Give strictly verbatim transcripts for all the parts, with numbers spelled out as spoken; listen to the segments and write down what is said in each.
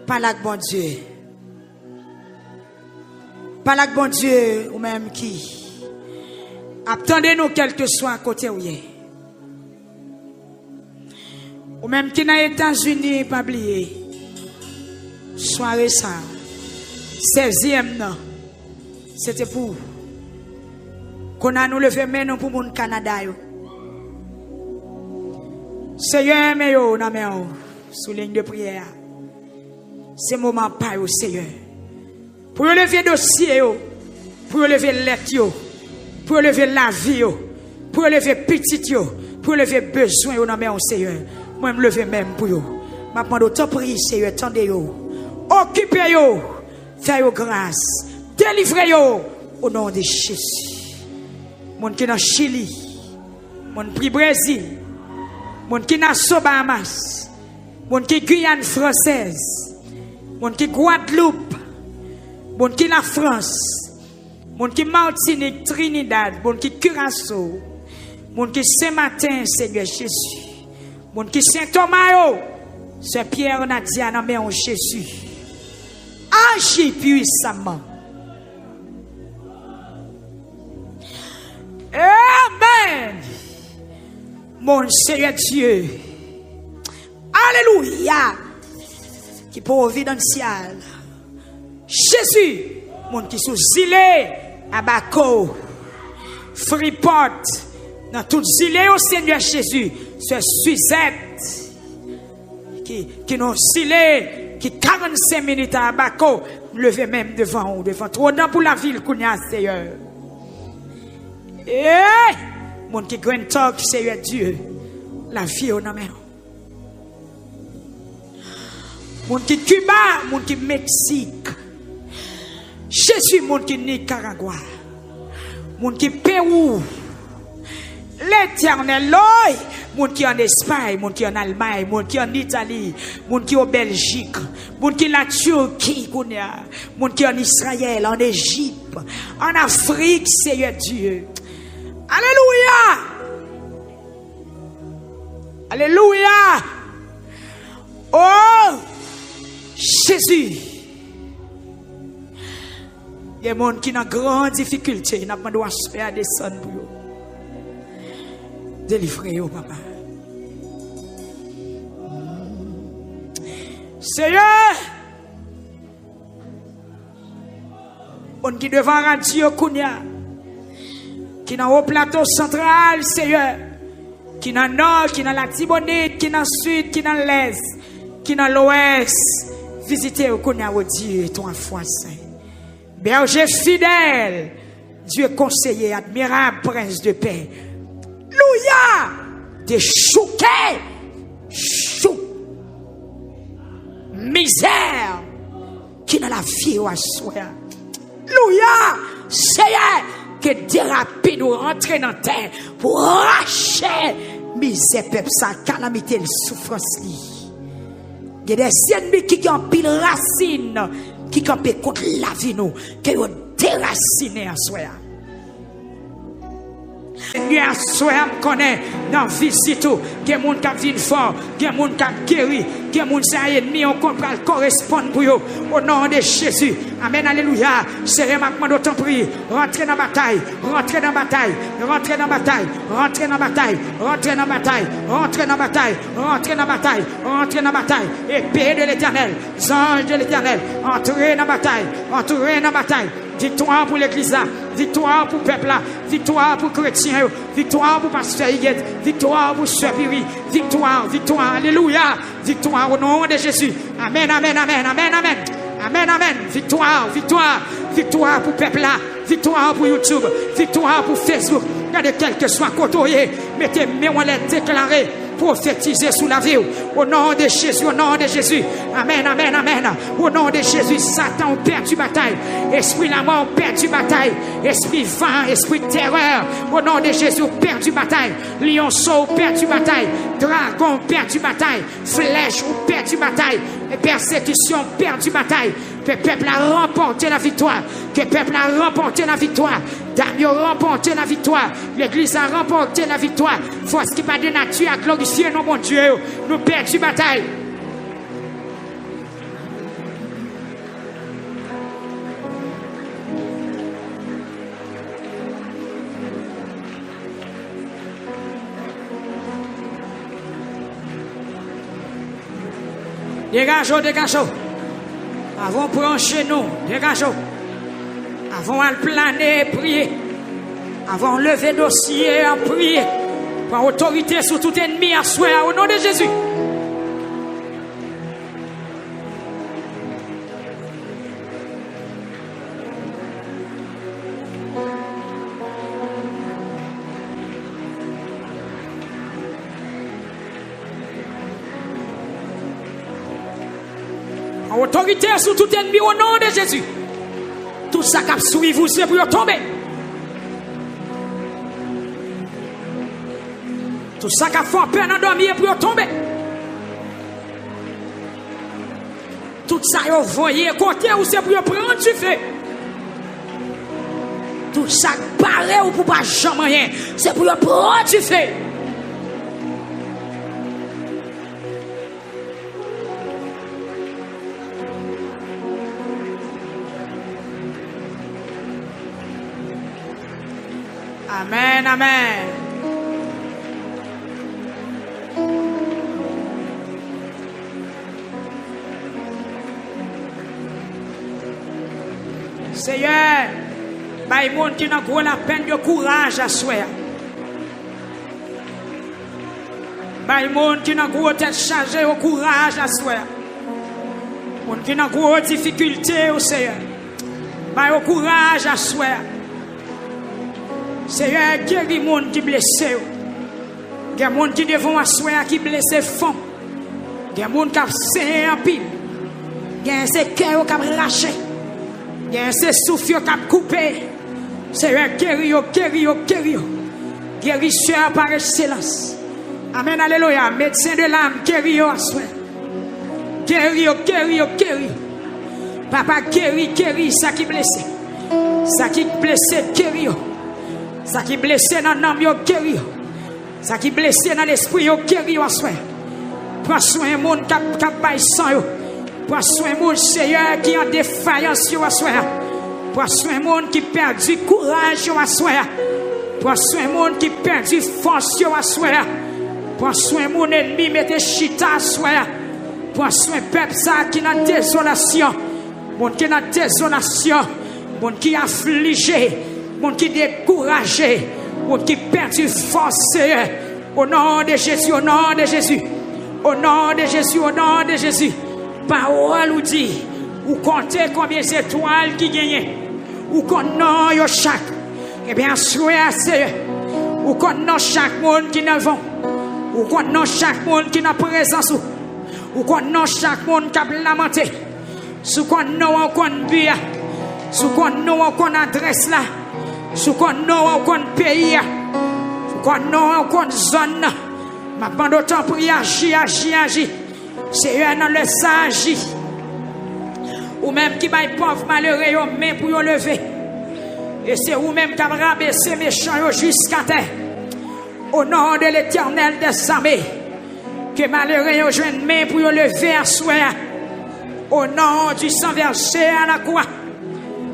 Pale ak Bondye. Pale ak Bondye, ou menm ki ap tande nou, kèlkeswa kote w ye. Ou menm ki nan Etazini, pa bliye, sware sa, sèzyèm nan, se te pou ou. Kounye a nou leve men nou pou moun Kanada yo. Seyè, men yo nan men w sou liy de priyè a. Se moman pa yo, Seyè. Pou yo leve dosye yo, pou yo leve lèt yo, pou yo leve lavi yo, pou yo leve pitit yo, pou yo leve bezwen yo nan men w, Seyè. Mwen, m leve men m pou yo. M ap mande w, tanpri, Seyè, tande yo. Okipe yo. Fè yo gras. Delivre yo. O non de Jezi. Moun ki nan Chili, moun ki Brezil, moun ki Nassau, Bahamas, moun ki Guyane Française, moun ki Gwadloup, moun ki Lafrans, moun ki Matinik, Trinidad, moun ki Curaçao, moun ki Sen Maten, Senyè Jezi, moun ki Sen Toma yo, Sen Pyè, Nadia, nan men w, Jezi. Aji pwisaman. Amèn. Mon Seyè Dye. Alelouya. Ki pwovidansyal. Jezi, moun ki sou zile Abaco, Freeport, nan tout zile yo, Senyè Jezi, Sè Suzette, ki, ki nan zile, ki karannsenk minit a Abaco, m leve men m devan ou, devan twòn nan pou lavi l kounye a, Seyè. Ey! Moun ki Grand Turk, Seyè Dye, lavi yo nan men w. Moun ki Kiba, moun ki Meksik. Jezi, moun ki Nikaragwa. Moun ki Pewou. Letènèl, oy! Moun ki ann Espay, moun ki ann Almay, moun ki ann Itali, moun ki o Bèljik, moun ki Latiki kounye a, moun ki ann Izrayèl, ann Ejip, ann Afrik, Seyè Dye. Alelouya! Alelouya! O Jezi! Gen moun ki nan gran difikilte, n ap mande w aswè a desann pou yo. Delivre yo, papa. Seyè! Moun ki devan radyo kounye a, ki nan Wo Plato Santral, Seyè, ki nan Nò, ki nan Latibonit, ki nan Sid, ki nan Lès, ki nan Lwès, vizite yo kounye a, o Dye twa fwa sen. Bèje fidèl, Dye konseye admirab, prens de pè. Louya! Dechouke jouk mizè ki nan lavi yo aswè a. Louya! Seyè, ke de rapid ou rantre nan tè pou rache mizè pèp sa, kalamite l, soufrans li. Gen de ennmi ki gen anpil rasin ki kanpe kont lavi nou, ke yo derasinen aswè a. Senyè, aswè a m konnen nan vizit ou, gen moun k ap vin fò, gen moun k ap geri, gen moun se a ennmi yo konn pral koresponn pou yo. O non de Jezi. Amèn, alelouya. Seyè, m ap mande w tanpri, rantre nan batay, rantre nan batay, rantre nan batay, rantre nan batay, rantre nan batay, rantre nan batay, rantre nan batay, rantre nan batay. Épée de l'Éternel, zanj de l'Éternel, antre nan batay, antre nan batay. Viktwa pou legliz la, viktwa pou pèp la, viktwa pou kretyen yo, viktwa pou pastè Huguette, viktwa pou sè Piri, viktwa, viktwa, alelouya, viktwa o non de Jezi. Amèn, amèn, amèn, amèn, amèn. Amèn, amèn. Viktwa, viktwa, viktwa pou pèp la, viktwa pou YouTube, viktwa pou Facebook. Gade, kèlkeswa kote w ye, mete men w anlè, deklare, pwofetize sou lavi w. O non de Jezi, o non de Jezi. Amèn, amèn, amèn. O non de Jezi, Satan, ou pèdi batay. Espri lanmò, ou pèdi batay. Espri van, espri terè, o non de Jezi, ou pèdi batay. Liyonso, ou pèdi batay. Dragon, ou pèdi batay. Flèch, ou pèdi batay. Pèsekisyon, ou pèdi batay. Ke pèp la ranpòte laviktwa. Ke pèp la ranpòte laviktwa. Dam yo ranpòte laviktwa. Legliz la ranpòte laviktwa. Fòs ki pa de nati a glorifye non Bondye yo. Nou pèdi batay. Degaje w, degaje w. Avan w pran jenou, degaje w. Avan w al plane, priye. Avan w leve dosye a, priye. Pran otorite sou tout ènmi aswè a, o non de Jezi. An otorite sou tout ènmi, o non de Jezi. Tout sa k ap swiv ou, se pou yo tonbe. Tout sa k ap fè w pè nan dòmi, e pou yo tonbe. Tout sa yo voye kote ou, se pou yo pran dife. Tout sa k bare ou pou pa janm anyen, se pou yo pran dife. Amèn, amèn. Seyè, bay moun ki nan gwo lapèn yo kouraj aswè a. Bay moun ki nan gwo tèt chaje yo kouraj aswè a. Moun ki nan gwo difikilte yo, Seyè, ba yo kouraj aswè a. Seyè, geri moun ki blese yo. Gen moun ki devan w aswè a ki blese fon. Gen moun k ap senyen anpil. Gen se kè yo k ap rache. Gen se souf yo k ap koupe. Seyè, geri yo, geri yo, geri yo. Gerisè pa ekselans. Amèn, alelouya. Medsen de lam, geri yo aswè. Geri yo, geri yo, geri yo. Papa, geri, geri sa ki blese. Sa ki blese, geri yo. Sa ki blese nan nanm yo, geri yo. Sa ki blese nan lespri yo, geri yo aswè. Pran swen moun k ap, k ap bay san yo. Pran swen moun, Seyè, ki an defayans yo aswè a. Pran swen moun ki pèdi kouraj yo aswè a. Pran swen moun ki pèdi fòs yo aswè a. Pran swen moun ènmi mete chita aswè a. Pran swen pèp sa a ki nan dezolasyon. Moun ki nan dezolasyon. Moun ki aflije. Moun ki dekouraje. Moun ki pèdi fòs, Seyè. O non de Jezi, o non de Jezi. O non de Jezi, o non de Jezi. Pawòl ou di, ou konte konbyen zetwal ki genyen. Ou konn non yo chak. Ebyen, aswè a, Seyè, ou konn non chak moun ki nan van. Ou konn non chak moun ki nan prezans ou. Ou konn non chak moun k ap lamante. Si w konn non an, ou konn bi a. Si w konn non an, ou konn adrès la. Si w konn non an, ou konn peyi a. Si w konn non an, ou konn zòn nan. M ap mande w, tanpri, aji, aji, aji. Seyè, nan lè sa, aji. Ou menm ki bay pòv malere yo men pou yo leve. E se ou menm k ap rabese mechan yo jiskatè. O non de Letènèl dèzame. Ke malere yo jwenn men pou yo leve aswè a. O non di san vèse a lakwa.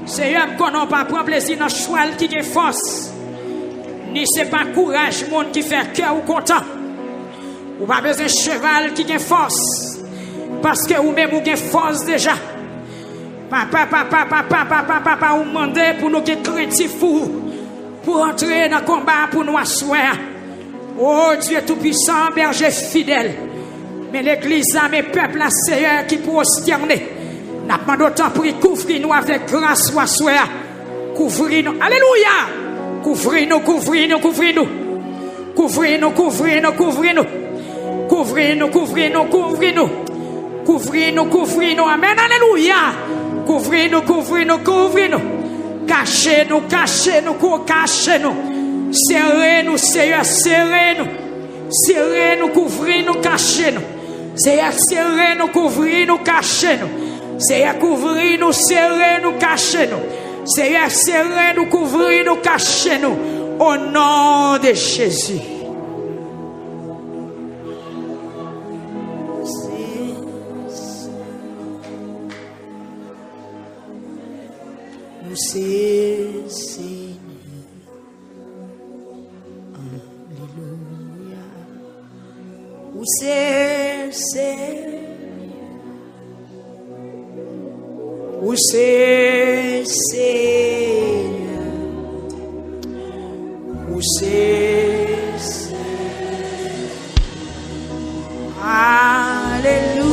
Seyè, m konnen w pa pran plezi nan chwal ki gen fòs. Ni se pa kouraj moun ki fè kè w kontan. Ou pa bezwen cheval ki gen fòs. Paske ou menm ou gen fòs deja. Papa, papa, papa, papa, papa, ou mande pou nou gen krentif pou ou. Pou antre nan konba pou nou aswè a. O Dye Toupisan, bèje fidèl. Men legliz la, men pèp la, Seyè, ki pwostène. N ap mande w, tanpri, kouvri nou avèk gras ou aswè a. Kouvri nou. Alelouya! Kouvri nou, kouvri nou, kouvri nou. Kouvri nou, kouvri nou, kouvri nou. Kouvri nou, kouvri nou, kouvri nou. Kouvri nou, kouvri nou. Amèn, alelouya. Kouvri nou, kouvri nou, kouvri nou. Kache nou, kache nou, kou-, kache nou. Sere nou, Seyè, sere nou. Sere nou, kouvri nou, kache nou. Seyè, sere nou, kouvri nou, kache nou. Seyè, kouvri nou, sere nou, kache nou. Seyè, sere nou, kouvri nou, kache nou. O non de Jezi. Ou se Senyè. Alelouya. Ou se Senyè. Ou se Senyè. Ou se Senyè. Alelouya.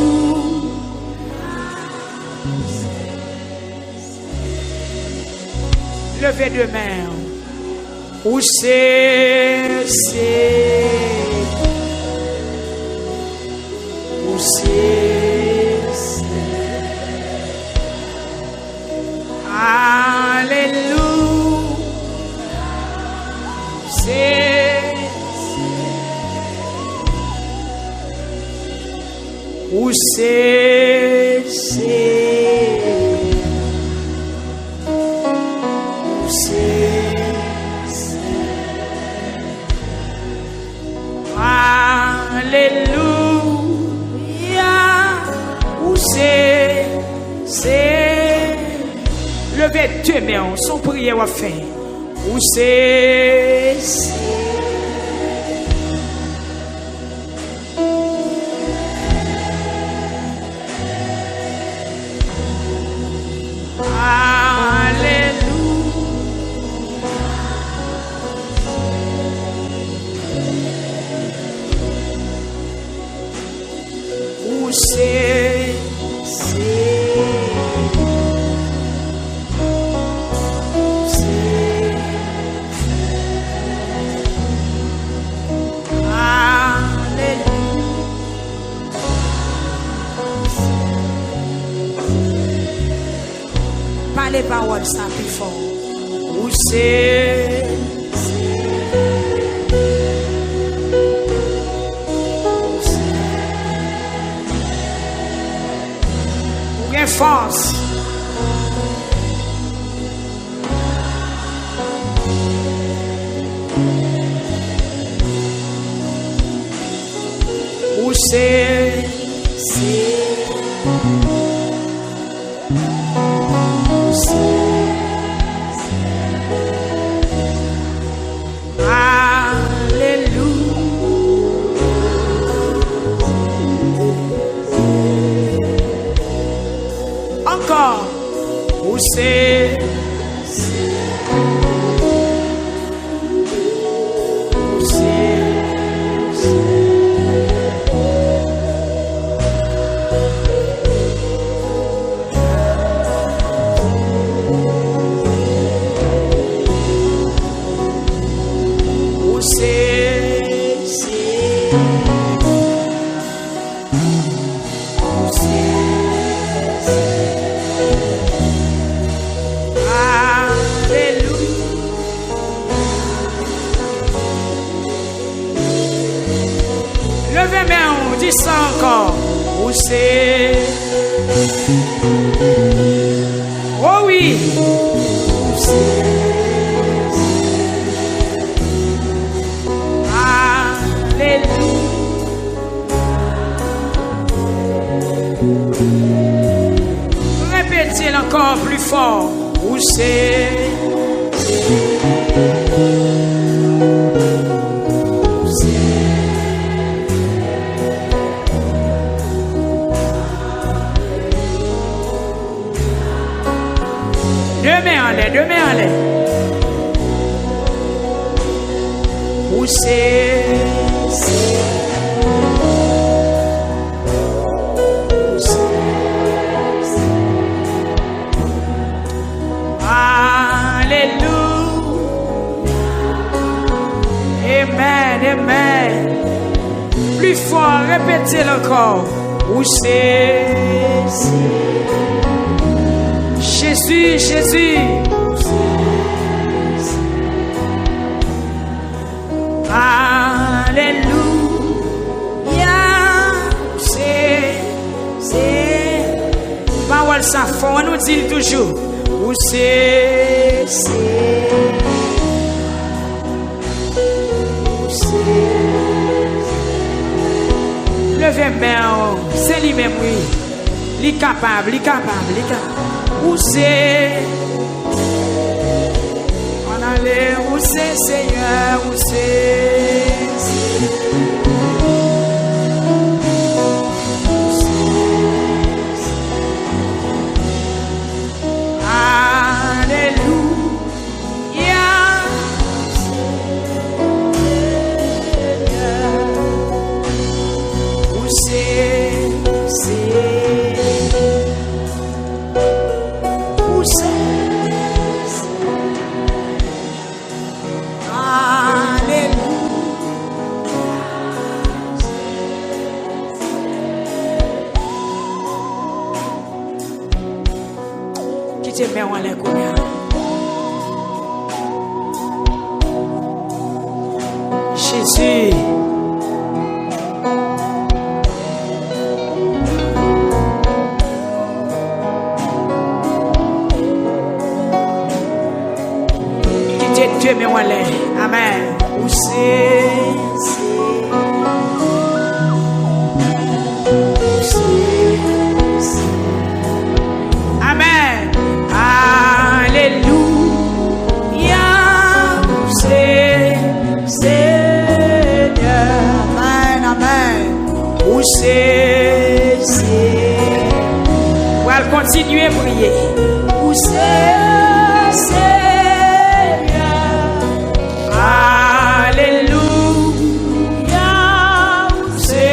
Leve de men. Ou se Senyè. Ou se Senyè. Alelouya. Se, ou se, se, ou se, se. Alelouya, ou se, se. Leve de men w, se yon priyè w ap fè. Ou se, se. Alelouya. Ou se, se, se. Alelouya. Pale pawòl sa pi fò. Ou se, ou gen fòs. Ou se, se, se. Alelouya. Ankò. Ou se, ou se, ou se. Ou se, se, ou se, se. Alelouya. Leve men w, di sa ankò. Ou se. O wi. Ou se. Alelouya. Repete l ankò pli fò. Ou se, ou se. De men anlè, de men anlè. Ou se, se, ou se, se. Alelouya. Amen, amen. Pli fò, repete l ankò. Ou se, se. Jezi, Jezi. Alelouya. Se, se. Pawòl sa fò, ann nou di l toujou. Ou se, se. Leve men w, se li menm, wi. Li kapab, li kapab, li kapab. Ou se. Ann ale, ou se Senyè, ou se. Ou se. Leve men w anlè kounye a. Jezi. Kite de men w anlè. Amèn. Ou se, se, ou se, se. Amèn. Alelouya. Ou se Senyè. Amèn, amèn. Ou se, se. Pral kontinye priye. Ou se Senyè. Alelouya, ou se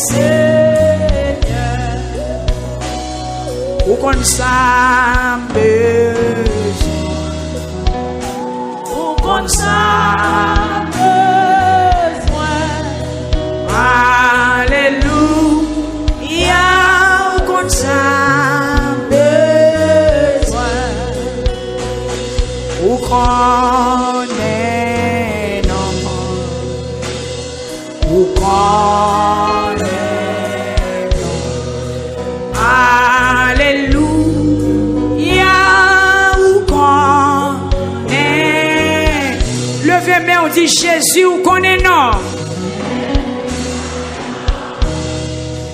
Senyè. Ou konn sa m bezwen. Ou konn sa m bezwen. Alelouya, ou konn sa m bezwen. Ou konnen non mwen. Ou konnen non mwen. Alelouya, ou konnen. Leve men w, di, Jezi, ou konnen non.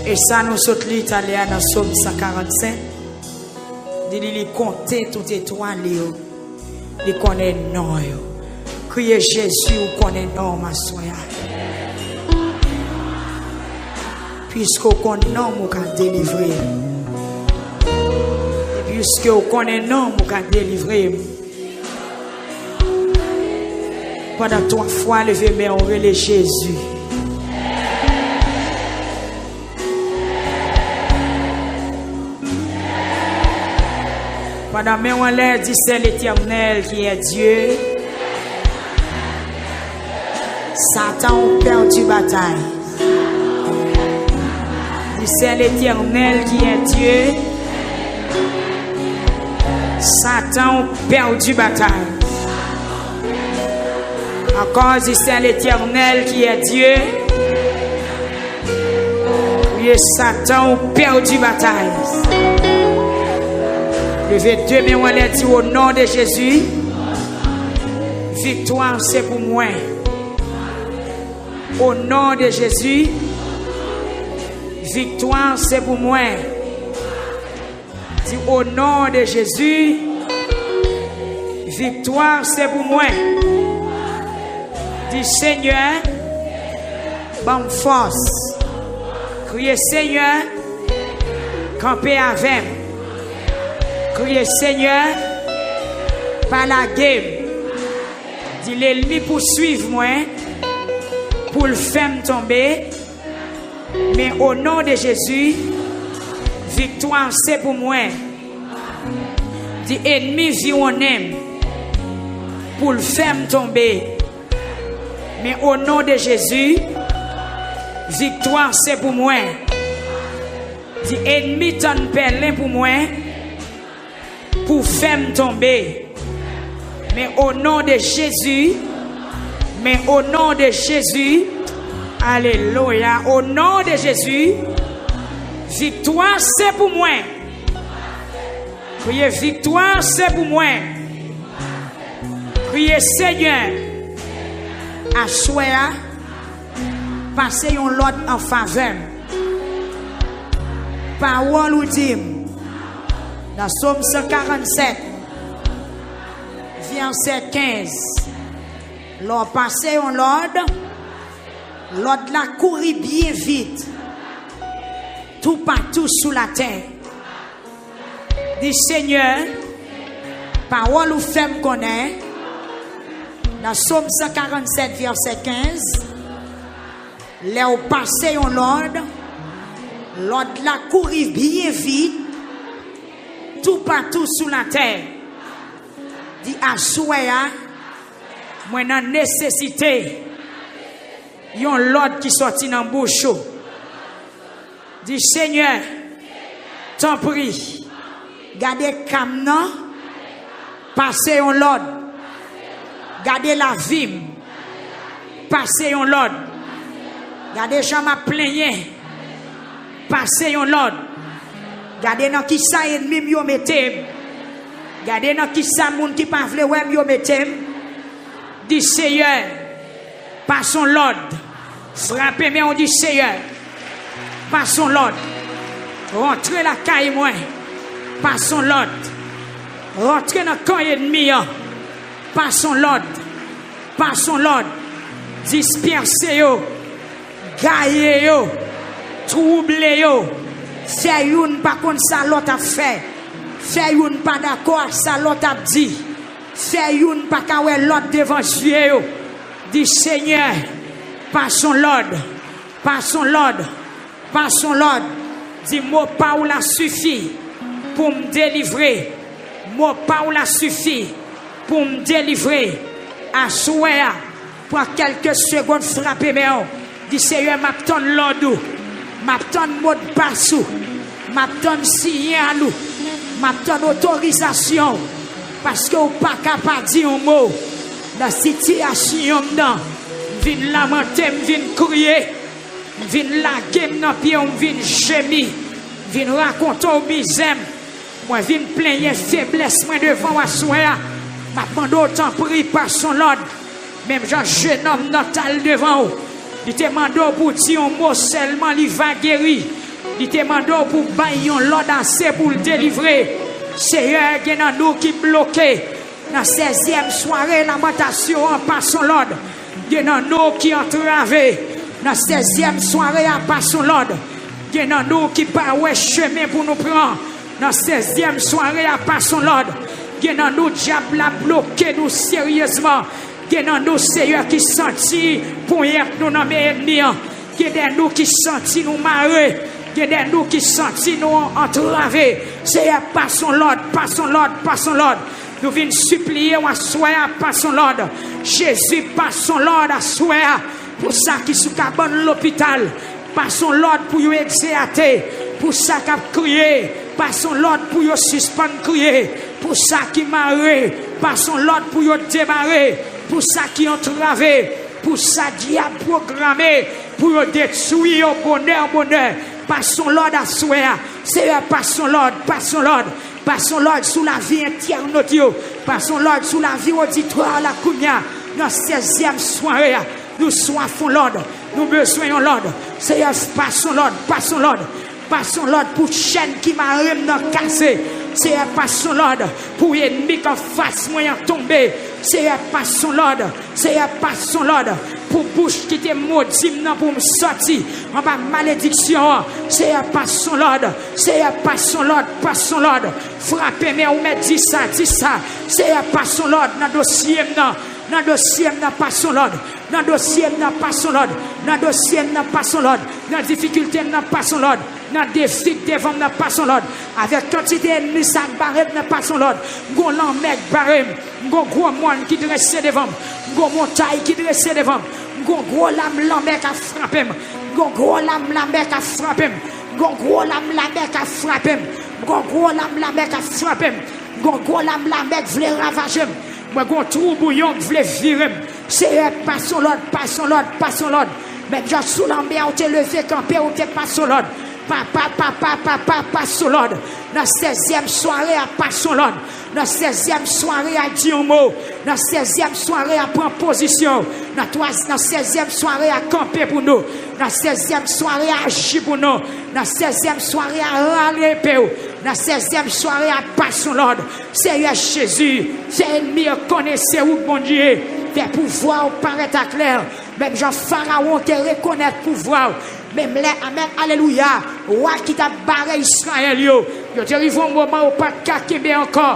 E sa nou sot li talè a nan Sòm san karannsenk. Di li, li konte tout etwal yo. Li konnen non yo. Kriye Jezi, ou konnen non m aswè a. Piske w konn non m, ou ka delivre m. E piske w konnen non m, ou ka delivre m. Pandan twa fwa, leve men w, rele Jezi. Pandan men w anlè, di, c'est l'Éternel qui est Dieu. Satan, ou pèdi batay. Di, c'est l'Éternel qui est Dieu. Satan, ou pèdi batay. Ankò, di, c'est l'Éternel qui est Dieu. Wi, Satan, ou pèdi batay. Leve de men w anlè, di, au nom de Jésus, viktwa se pou mwen. Au nom de Jésus, viktwa se pou mwen. Di, au nom de Jésus, viktwa se pou mwen. Di, Senyè, ban m fòs. Kriye, Senyè, kanpe avè m. Kriye, Senyè, pa lage m. Di, lènmi pouswiv mwen pou l fè m tonbe. Men, au nom de Jésus, viktwa se pou mwen. Di, ènmi viwonnen m pou l fè m tonbe. Men, au nom de Jésus, viktwa se pou mwen. Di, ènmi tann pèlen pou mwen, pou fè m tonbe. Men, au nom de Jésus, men, au nom de Jésus, alelouya, au nom de Jésus, viktwa se pou mwen. Kriye, viktwa se pou mwen. Kriye, Senyè, aswè a, pase yon lòd an favè m. Pawòl ou di m nan Sòm san karannsenk, vèsè kenz, lè w pase yon lòd, lòd la kouri byen vit toupatou sou latè. Di, Senyè, pawòl ou fè m konnen nan Sòm san karannsenk, vèsè kenz, lè w pase yon lòd, lòd la kouri byen vit toupatou sou latè. Di, aswè a, mwen nan nesesite yon lòd ki sòti nan bouch ou. Di, Senyè, tanpri, Gade ka m nan, pase yon lòd. Gade lavi m, pase yon lòd. Gade jan m ap plenyen, pase yon lòd. Gade nan kisa ènmi m yo mete m. Gade nan kisa moun ki pa vle wè m yo mete m. Di Seyè, pase yon lòd. Frape men w, di Seyè, pase yon lòd. Rantre lakay mwen, pase yon lòd. Rantre nan kan ènmi an, pase yon lòd. Pase yon lòd. Dispèse yo, gaye yo, twouble yo. Fè youn pa konn sa lòt ap fè. Fè youn pa dakò ak sa lòt ap di. Fè youn pa ka wè lòt devan zye yo. Di, Senyè, pase yon lòd, pase yon lòd, pase yon lòd. Di, mo pa w la sifi pou m delivre. Mo pa w la sifi pou m delivre. Aswè a, pran kèlke segonn, frape men w. Di, Seyè, m ap tann lòd ou. M ap tann modpas ou. M ap tann siyal ou. M ap tann otorizasyon w. Paske w pa ka pa di yon mo. Nan sitiyasyon m nan, m vin lamante, m vin kriye. M vin lage m nan pye w, m vin jemi. M vin rakonte w mizè m. Mwen vin plenyen feblès mwen devan w aswè a. M ap mande w, tanpri, pase yon lòd. Menm jan jenòm nan t al devan w, li te mande w pou di yon mo sèlman, li va geri. Li te mande w pou bay yon lòd ase pou l delivre. Seyè, gen nan nou ki bloke nan sèzyèm sware lamantasyon an, pase yon lòd. Gen nan nou ki antrave nan sèzyèm sware a, pase yon lòd. Gen nan nou ki pa wè chemen pou nou pran nan sèzyèm sware a, pase yon lòd. Gen nan nou dyab la bloke nou seryezman. Gen nan nou, Seyè, ki santi ponyèt nou nan men ènmi an. Gen de nou ki santi nou mare. Gen de nou ki santi nou antrave. Seyè, pase yon lòd, pase yon lòd, pase yon lòd. Nou vin sipliye w aswè a, pase yon lòd. Jezi, pase yon lòd aswè a pou sa ki sou kabann lopital. Pase yon lòd pou yo egzeyate. Pou sa k ap kriye, pase yon lòd pou yo sispann kriye. Pou sa ki mare, pase yon lòd pou yo demare. Pou sa ki antrave, pou sa dyab pwograme pou yo detwi yo bonè, bonè. Pase yon lòd aswè a. Seyè, pase yon lòd, pase yon lòd. Pase yon lòd sou lavi entènot yo. Pase yon lòd sou lavi oditwa la kounye a. Nan sèzyèm sware a, nou swaf yon lòd. Nou bezwen yon lòd. Seyè, pase yon lòd, pase yon lòd. Pase yon lòd pou chèn ki mare m nan kase. Seyè, pase yon lòd pou ènmi k anfas mwen an tonbe. Seyè, pase yon lòd. Seyè, pase yon lòd pou bouch ki te modi m nan pou m sòti anba malediksyon an. Seyè, pase yon lòd. Seyè, pase yon lòd, pase yon lòd. Frape men w, mèt, di sa, di sa. Seyè, pase yon lòd nan dosye m nan, nan dosye m nan, pase yon lòd. Nan dosye m nan, pase yon lòd. Nan dosye m nan, pase yon lòd. Nan difikilte m nan, pase yon lòd. Nan defi k devan m nan, pase yon lòd. Avèk kantite ènmi sa k bare m nan, pase yon lòd. M gon lanmè k bare m. M gon gwo mòn ki drese devan m. M gon montay ki drese devan m. M gon gwo lam lanmè k ap frape m. M gon gwo lam lanmè k ap frape m. M gon gwo lam lanmè k ap frape m. M gon gwo lam lanmè k ap frape m. M gon gwo lam lanmè k vle ravaje m. Mwen gon twou bouyon k vle vire m. Seyè, pase yon lòd, pase yon lòd, pase yon lòd. Menm jan sou lanmè a ou te leve kanpe, ou te pase yon lòd. Papa, papa, papa, pase yon lòd. Nan sèzyèm sware a, pase yon lòd. Nan sèzyèm sware a, di yon mo. Nan sèzyèm sware a, pran pozisyon. Nan twa, nan sèzyèm sware a, kanpe pou nou. Nan sèzyèm sware a, aji pou nou. Nan sèzyèm sware a, rale epe w. Nan sèzyèm sware a, pase yon lòd. Seyè Jezi, fè ènmi yo konnen se ou k Bondye. Fè pouvwa w parèt aklè. Menm jan Farawon te rekonèt pouvwa w. Menm lè, amèn, alelouya, wa ki t ap bare Izrayèl yo, yo te rive yon moman yo pa t ka kenbe ankò.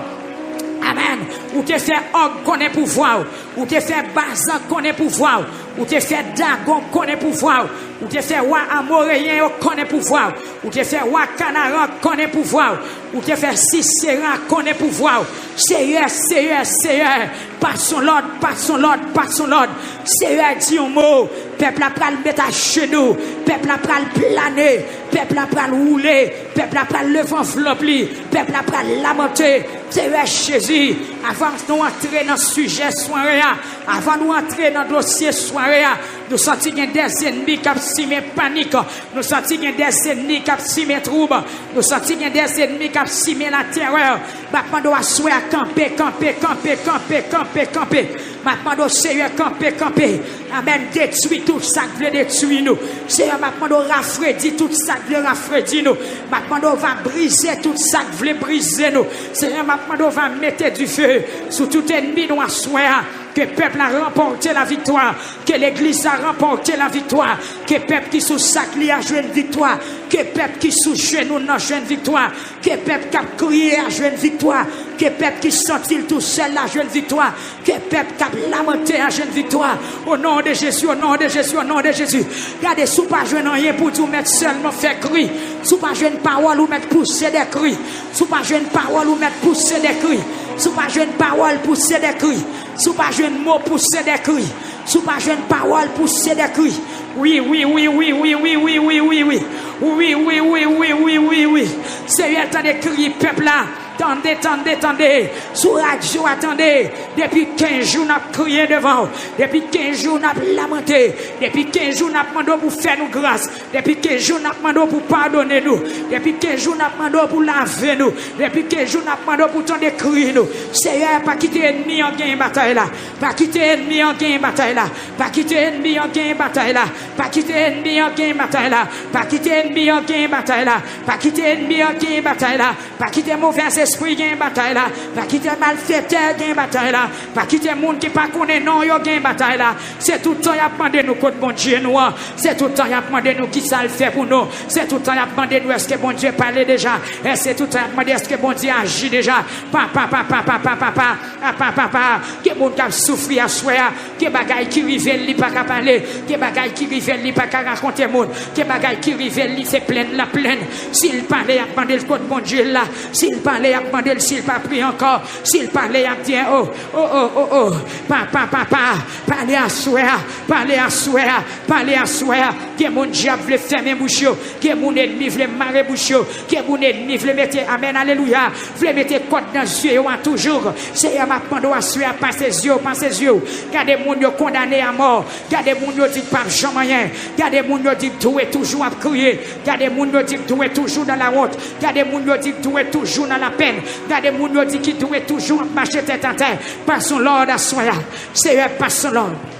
Amèn. Ou te fè Òg konnen pouvwa w. Ou te fè Bazan konnen pouvwa w. Ou te fè Dagon konnen pouvwa w. Ou te fè wa Amoreyen yo konnen pouvwa w. Ou te fè wa Kanaran konnen pouvwa w. Ou te fè Sisera konnen pouvwa w. Seyè, Seyè, Seyè, pase yon lòd, pase yon lòd, pase yon lòd. Seyè, di yon mo. Pèp la pral met ajenou. Pèp la pral plane. Pèp la pral woule. Pèp la pral leve anvlòp li. Pèp la pral lamante. Senyè Jezi, avan nou antre nan sijè sware a, avan nou antre nan dosye sware a, nou santi gen dèzennmi k ap simen panik. Nou santi gen dèzennmi k ap simen twoub. Nou santi gen dèzennmi k ap simen latèrè. M ap mande w aswè a, kanpe, kanpe, kanpe, kanpe, kanpe, kanpe. M ap mande w, Senyè, kanpe, kanpe. Amèn. Detwi tout sa k vle detwi nou. Senyè, m ap mande w rafredi tout sa k vle rafredi nou. M ap mande w va brize tout sa k vle brize nou. Senyè, m ap mande w va mete dife sou tout ènmi nou aswè a. Ke pèp la ranpòte laviktwa. Ke legliz la ranpòte laviktwa. Ke pèp ki sou sak li a jwenn viktwa. Ke pèp ki sou jenou nan jwenn viktwa. Ke pèp k ap kriye a jwenn viktwa. Ke pèp ki santi l tousèl la jwenn viktwa. Ke pèp k ap lamante a jwenn viktwa. O non de Jezi, o non de Jezi, o non de Jezi. Gade, si w pa jwenn anyen pou di, w mèt sèlman fè kri. Si w pa jwenn pawòl, ou mèt pouse dè kri. Si w pa jwenn pawòl, ou mèt pouse dè kri. Si w pa jwenn pawòl, pouse dè kri. Si w pa jwenn mo, pouse dè kri. Si w pa jwenn pawòl, pouse dè kri. Wi, wi, wi, wi. Wi, wi, wi, wi, wi, wi, wi. Wi, wi, wi, wi, wi, wi, wi. Senyè, tande kri pèp la. Tande, tande, tande. Sou radyo a, tande. Depi kenz jou n ap kriye devan w. Depi kenz jou n ap lamante. Depi kenz jou n ap mande w pou fè nou gras. Depi kenz jou n ap mande w pou padone nou. Depi kenz jou n ap mande w pou lave nou. Depi kenz jou n ap mande w pou tande kri nou. Seyè, pa kite ènmi an genyen batay la. Pa kite ènmi an genyen batay la. Pa kite ènmi an genyen batay la. Pa kite ènmi an genyen batay la. Pa kite ènmi an genyen batay la. Pa kite ènmi an genyen batay la. Pa kite movèzespri genyen batay la. Pa kite malfektè genyen batay la. Pa kite moun ki pa konnen non yo genyen batay la. Se tout tan y ap mande nou kot Bondye nou an. Se tout tan y ap mande nou kisa l fè pou nou. Se tout tan y ap mande nou èske Bondye pale deja. E se tout tan y ap mande èske Bondye aji deja. Papa, papa, papa, papa, papa, papa. Gen moun k ap soufri aswè a. Gen bagay ki rive l, li pa ka pale. Gen bagay ki rive l, li pa ka rakonte moun. Gen bagay ki rive l, li se plenn l ap plenn. Si l pale, y ap mande l kot Bondye l la. Si l pale, y ap mande l si l pa priye ankò. Si l pale, y ap di, o, o, o, o, o. Papa, papa, pale aswè a. Pale aswè a. Pale aswè a. Gen moun dyab vle fèmen bouch yo. Gen moun ènmi vle mare bouch yo. Gen moun ènmi vle mete, amèn, alelouya, vle mete kòd nan zye yo a toujou. Seyè, m ap mande w aswè a, pase zye w, pase zye w. Gade moun yo kondane a mò. Gade moun yo di k p ap janm anyen. Gade moun yo di k dwe toujou ap kriye. Gade moun yo di k dwe toujou nan lawont. Gade moun yo di k dwe toujou nan lapèn. Gade moun yo di ki dwe toujou ap mache tèt atè. Pase yon lòd aswè a. Seyè, pase yon lòd.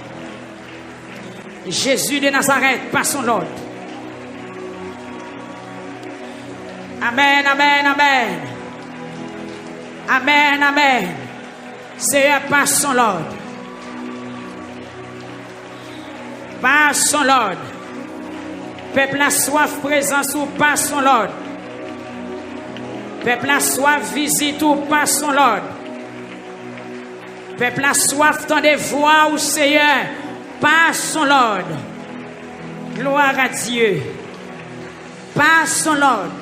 Jezi de Nazarèt, pase yon lòd. Amèn, amèn, amèn. Amèn, amèn. Seyè, pase yon lòd. Pase yon lòd. Pèp la swaf prezans ou, pase yon lòd. Pèp la swaf vizit ou, pase yon lòd. Pèp la swaf tande vwa ou, Seyè. Pase yon lòd. Gloire à Dieu. Pase yon lòd.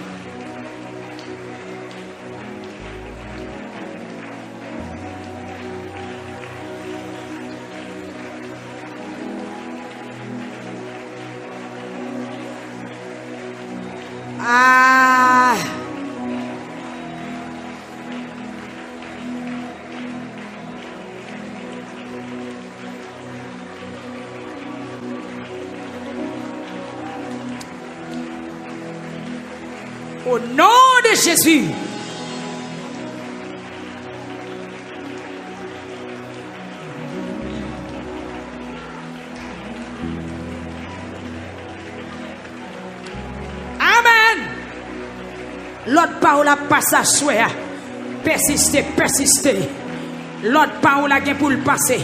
Ah! Au nom de Jésus. Amèn. Lòd pa w la ap pase aswè a. Pèsiste, pèsiste. Lòd pa w la gen pou l pase.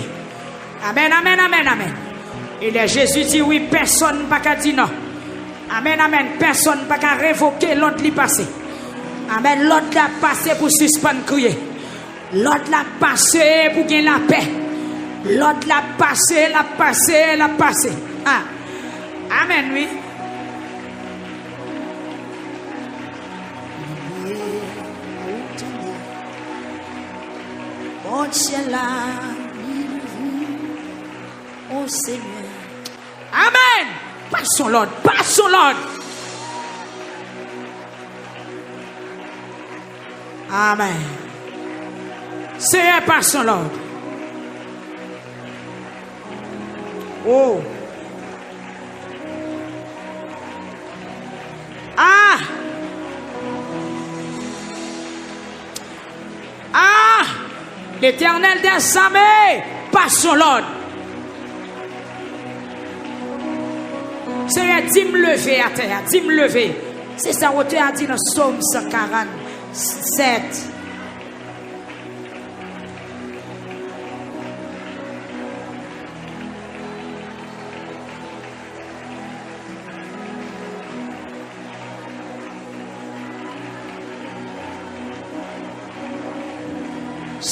Amèn, amèn, amèn, amèn. E lè Jezi di wi, pèsonn pa ka di non. Amèn, amèn. Pèsonn pa ka revoke lòd li pase. Amèn. Lòd la pase pou sispann kriye. Lòd la pase pou gen lapè. Lòd la pase, la pase, la pase. Ah. Amèn, wi. Bondye la, o Senyè. Pas yon lòd, pas yon lòd. Amèn. Senyè, pas yon lòd. Oh. Ah! Ah! Letènèl dèzame, pas yon lòd. Senyè, di m leve atè a, di m leve. Se sa otè a di nan Sòm san karannsèt.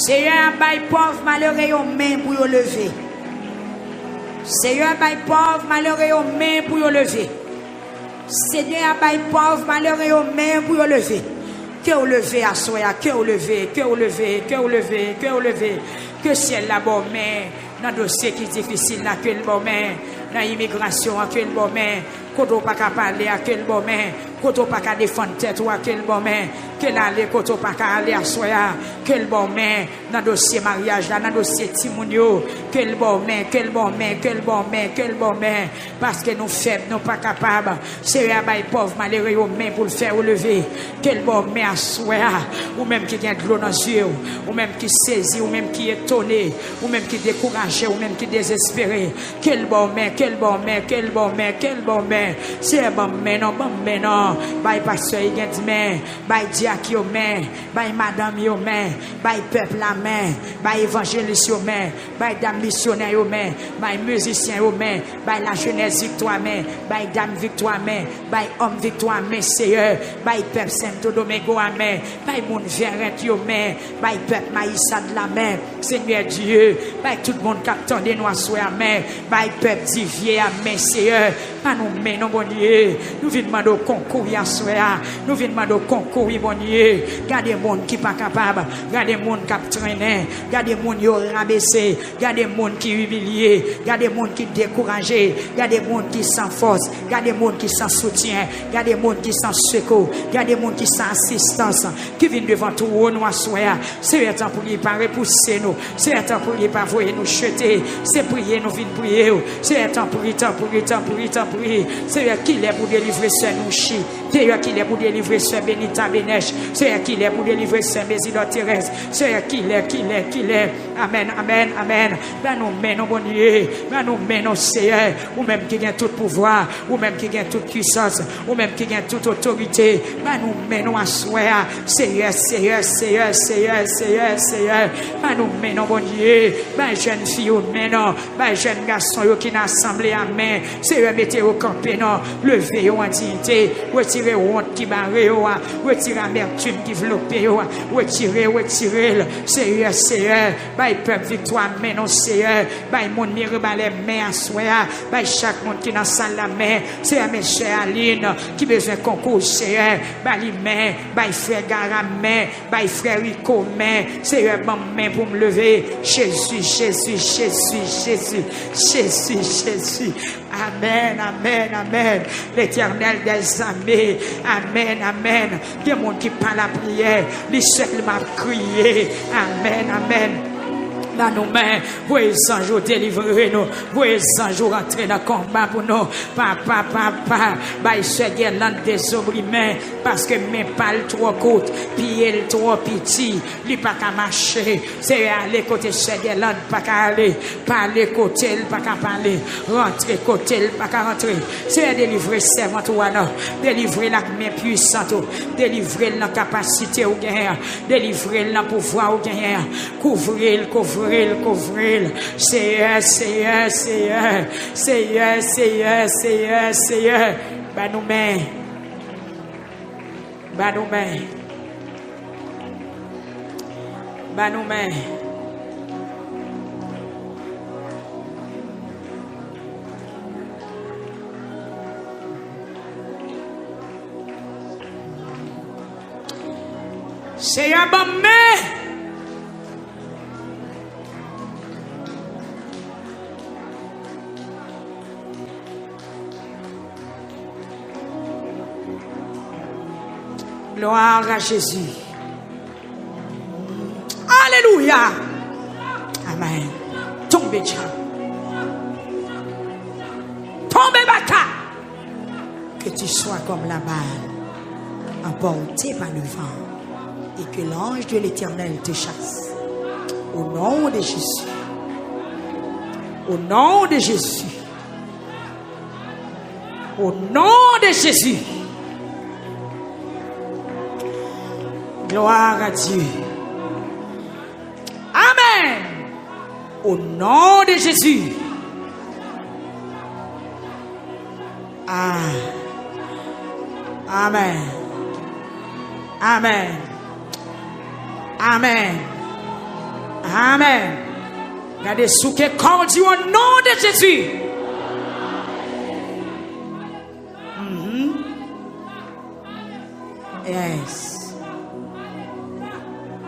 Senyè a bay pòv malere yo men pou yo leve. Senyè a bay pòv malere yo men pou yo leve. Senyè a bay pòv malere yo men pou yo leve. Ke w leve aswè a, ke w leve, ke w leve, ke w leve, ke w leve. Ke syèl la ba w men nan dosye ki difisil la, ke l ba w men nan imigrasyon an, ke l ba w men kote w pa ka pale a, ke l ba w men kote w pa ka defann tèt ou a, ke l ba w men, ke l ale kote w pa ka ale aswè a, ke l ba w men nan dosye maryaj la, nan dosye timoun yo, ke l ba w men, ke l ba w men, ke l ba w men, ke l ba w men, paske nou fèb, nou pa kapab. Senyè a bay pòv malere yo men pou l fè yo leve. Ke l ba w men aswè a. Ou menm ki gen dlo nan zye w, ou menm ki sezi, ou menm ki etone, ou menm ki dekouraje, ou menm ki dezespere. Ke l ba w men, ke l ba w men, ke l ba w men, ke l ba w men. Senyè, ban m men non, ban m men non. Bay pastè Higgins men, bay dyak yo men, bay madanm yo men, bay pèp la men, bay evanjelis yo men, bay dam misyonè yo men, bay mizisyen yo men, bay lajenès viktwa men, bay dam viktwa men, bay òm viktwa men, Senyè, bay pèp Sentodomengo a men, bay moun Vèrèt yo men, bay pèp Mayisad la men, Senyè Dye, bay tout moun k ap tande nou aswè a men, bay pèp Divye a men, Senyè, pa nou men non, Bondye. Nou vin mande w konkou wi aswè a. Nou vin mande w konkou wi, Bondye. Gade moun ki pa kapab. Gade moun k ap trennen. Gade moun yo rabese. Gade moun ki imilye. Gade moun ki dekouraje. Gade moun ki san fòs. Gade moun ki san soutyen. Gade moun ki san sekou. Gade moun ki san asistans. Ki vin devan twòn ou aswè a. Senyè, tanpri, pa repouse nou. Senyè, tanpri, pa voye nou jete. Se priye nou vin priye w. Senyè, tanpri, tanpri, tanpri, tanpri. Senyè, kilè pou delivre sè Nouchi? Senyè, kilè pou delivre sè Benita Benèch? Senyè, kilè pou delivre sè Mezidò Terèz? Senyè, kilè, kilè, kilè? Amèn, amèn, amèn. Ban nou men nou, Bondye. Ban nou men nou, Senyè. Ou menm ki gen tout pouvwa. Ou menm ki gen tout pwisans, ou menm ki gen tout otorite, ban nou men nou aswè a. Seyè, Seyè, Seyè, Seyè, Seyè, Seyè, ban nou men nou, Bondye. Bay jèn fi yo men nou, bay jèn gason yo ki nan asanble a men. Seyè, mete yo kanpe non, leve yo an diyite, retire wont ki bare yo a, retire amètim ki vlope yo a, retire, retire l. Seyè, Seyè, bay pèp viktwa men nou, Seyè. Bay moun Mirebalais men aswè a. Bay chak moun ki nan sal la men. Seyè, men sè Aline ki bezwen konkou, Seyè, ba li men. Bay frè Gara men. Bay frè Rico men. Seyè, ban m men pou m leve. Jezi, Jezi, Jezi, Jezi. Jezi, Jezi. Amèn, amèn, amèn. Letènèl dèzame. Amèn, amèn. Gen moun ki pa lapriyè, li sèlman ap kriye. Amèn, amèn. Ban nou men, voye zanj ou delivre nou, voye zanj ou rantre nan konba pou nou. Papa, papa, bay sè Guerlande Desaubry men, paske men pa l twò kout, pye l twò piti, li pa ka mache. Seyè, ale kote sè Guerlande pa ka ale. Pale kote l pa ka pale. Rantre kote l pa ka rantre. Seyè, delivre sèvant ou a non. Delivre l ak men pwisant ou. Delivre l nan kapasite ou genyen an. Delivre l nan pouvwa ou genyen an. Kouvri l, kouvri l, kouvri l. Seyè, Seyè, Seyè. Seyè, Seyè, Seyè, Seyè. Ban nou men. Ban nou men. Ban nou men. Seyè, ban m men. Gloire à Jésus. Alléluia. Amen. Tonbe djab. Tonbe baka. Que tu sois comme la balle emportée par le vent et que l'ange de l'Éternel te chasse. Au nom de Jésus. Au nom de Jésus. Au nom de Jésus. Gloire à Dieu. Amen. Au nom de Jésus. Ah. Amen. Amen. Amen. Amen. Gade, souke kò w, di, au nom de Jésus. Mhm. Yes.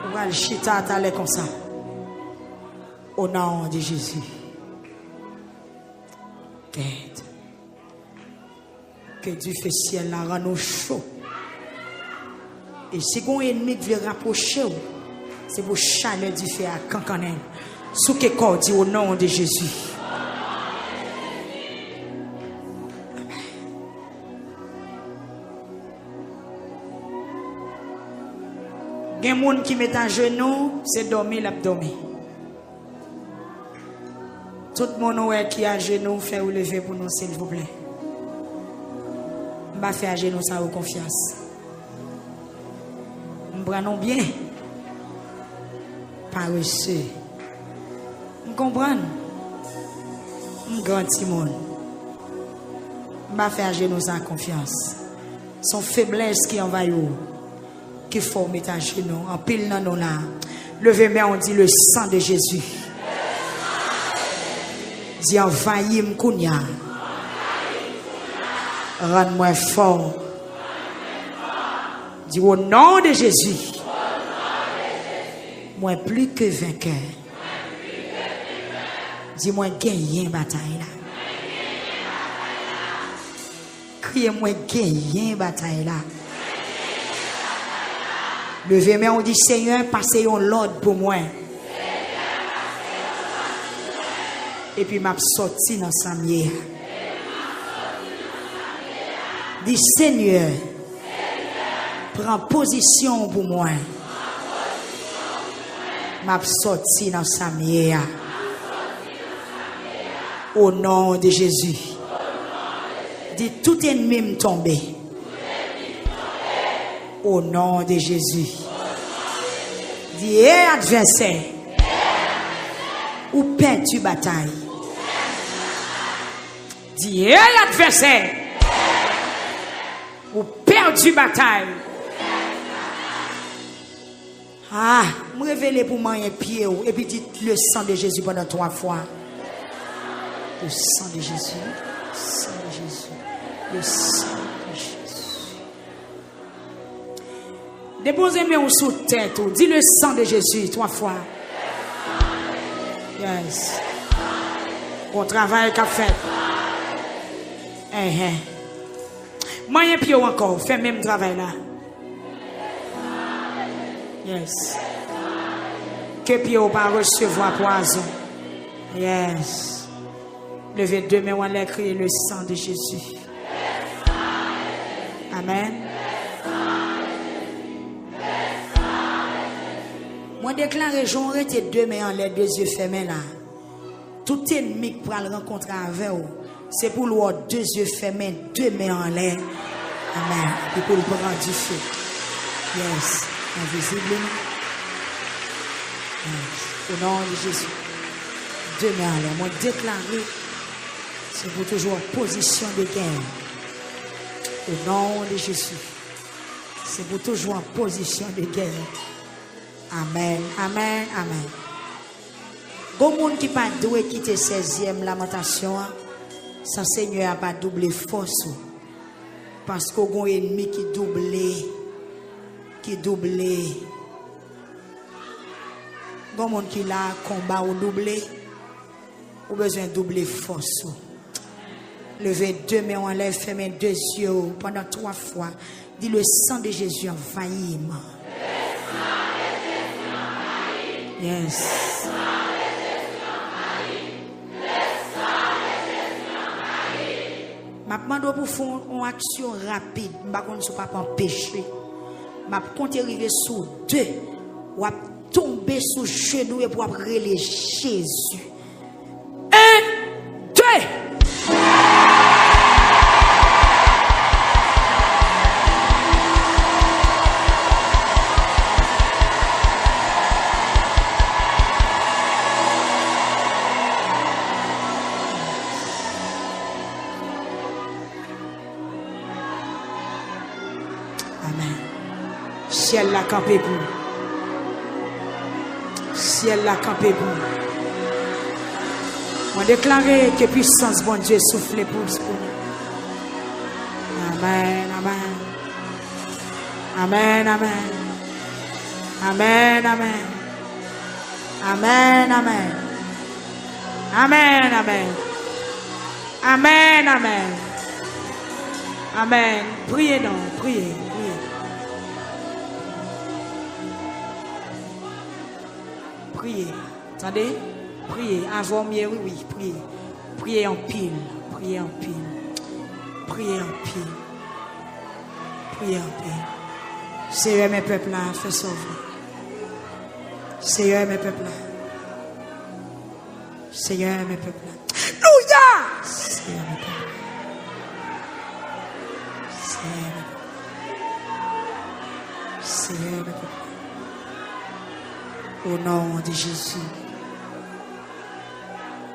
Ou pral chita talè konsa. Au nom de Jésus. Tèt. Ke dife syèl la rann ou cho. E si gon enmi k vle rapwoche w, se pou chalè dife a kankannen l. Souke kò w, di, au nom de Jésus. Gen moun ki met ajenou, se dòmi l ap dòmi. Tout moun ou wè ki ajenou, fè yo leve pou nou, silvouplè. M pa fè ajenou sa yo konfyans. M pran nou byen. Parese. M konprann. M gran timoun. M pa fè ajenou sa konfyans. Se yon feblès ki anvayi w. Ki fè w met ajenou. Anpil nan nou la. Leve men w, di, le sang de Jésus. Di, anvayi m kounye a. Rann mwen fò. Di, au nom de Jésus. Mwen plis ke venkè. Di, mwen genyen batay la. Kriye, mwen genyen batay la. Leve men w, di, Senyè, pase yon lòd pou mwen. Epi m ap sòti nan sa m ye a. Di, Senyè, pran pozisyon w pou mwen. M ap sòti nan sa m ye a. Au nom de Jésus. Di, tout enmi m tonbe. Au nom de Jésus. Di, e advèsè, ou pèdi batay. Di, e advèsè, ou pèdi batay. Ah, m revele pou manyen pye w, epi di, le sang de Jésus pandan twa fwa. Le sang de Jésus, sang de Jésus, le sang de Jésus. Depoze men w sou tèt ou, di, le sang de Jésus twa fwa. Yes. Gon travay k ap fèt. Enhen. Manyen pye w ankò, fè menm travay la. Yes. Ke pye w pa resevwa pwazon. Yes. Leve de men w anlè, kriye, le sang de Jésus. Amen. Mwen deklare, jan w rete de men anlè, de zye fèmen la, tout enmi k pral rankontre avè w, se pou l wè w de zye fèmen, de men anlè. Amen. Epi pou l pran dife. Yes. Envizib, wi. Yes. Au nom de Jésus. De men anlè. Mwen deklare, se pou toujou an pozisyon de gè. Au nom de Jésus. Se pou toujou an pozisyon de gè. Amen, amen, amen. Gon moun ki pa dwe kite sèzyèm lamantasyon an, san Senyè a pa double fòs ou. Paske w gon enmi ki double, ki double. Gon moun ki la, konba ou double, ou bezwen double fòs ou. Leve de men w anlè, fèmen de zye w pandan twa fwa. Di, le sang de Jésus envahit m. Yes. M ap mande w pou w fè yon, yon aksyon rapid. M pa konn si w p ap anpeche. M ap konte rive sou de. W ap tonbe sou jenou epi w ap rele Jezi. En, de. Amèn. Syèl la kanpe pou ou. Syèl la kanpe pou ou. Mwen deklare ke pisans Bondye soufle pou, pou nou. Amèn, amèn. Amèn, amèn. Amèn, amèn. Amèn, amèn. Amèn, amèn. Amèn, amèn. Amèn. Priye non, priye, priye. Priye. Tande? Priye. Avè w m ye, wi, wi, priye. Priye anpil, priye anpil. Priye anpil. Priye anpil. Seyè, men pèp la, fè sa w vle. Seyè, men pèp la. Seyè, men pèp la. Alelouya! Seyè, men pèp la. Seyè, men pèp la. Seyè, men pèp la. Au nom de Jésus.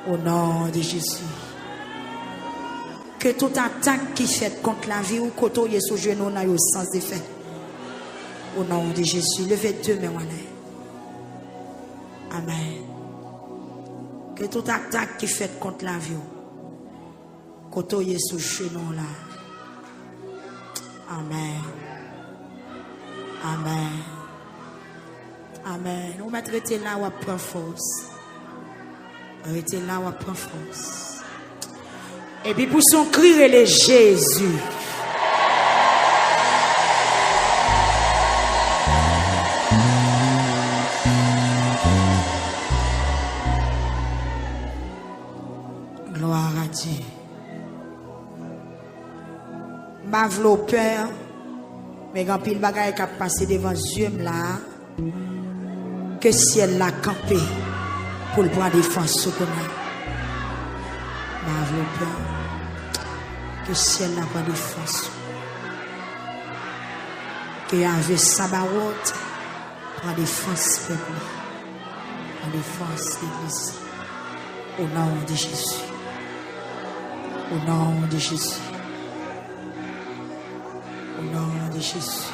Au nom de Jésus. Ke tout atak ki fèt kont lavi w, kote w ye sou jenou w nan yo sans efè. Au nom de Jésus. Leve de men w anlè. Amèn. Ke tout atak ki fèt kont lavi w, kote w ye sou jenou w la. Amèn. Amèn. Amèn. Ou mèt rete la, w ap pran fòs. Rete la, w ap pran fòs. Epi pouse yon kri, rele Jezi. Gloire à Dieu. M pa vle w pè, men gen anpil bagay k ap pase devan zye m la a. Ke syèl la kanpe pou l pran defans ou kounye a. M pa vle w pè. Ke syèl la pran defans ou. Ke Yahvé Sabaot pran defans pèp li. Pran defans legliz li. Au nom de Jésus. Au nom de Jésus. Au nom de Jésus.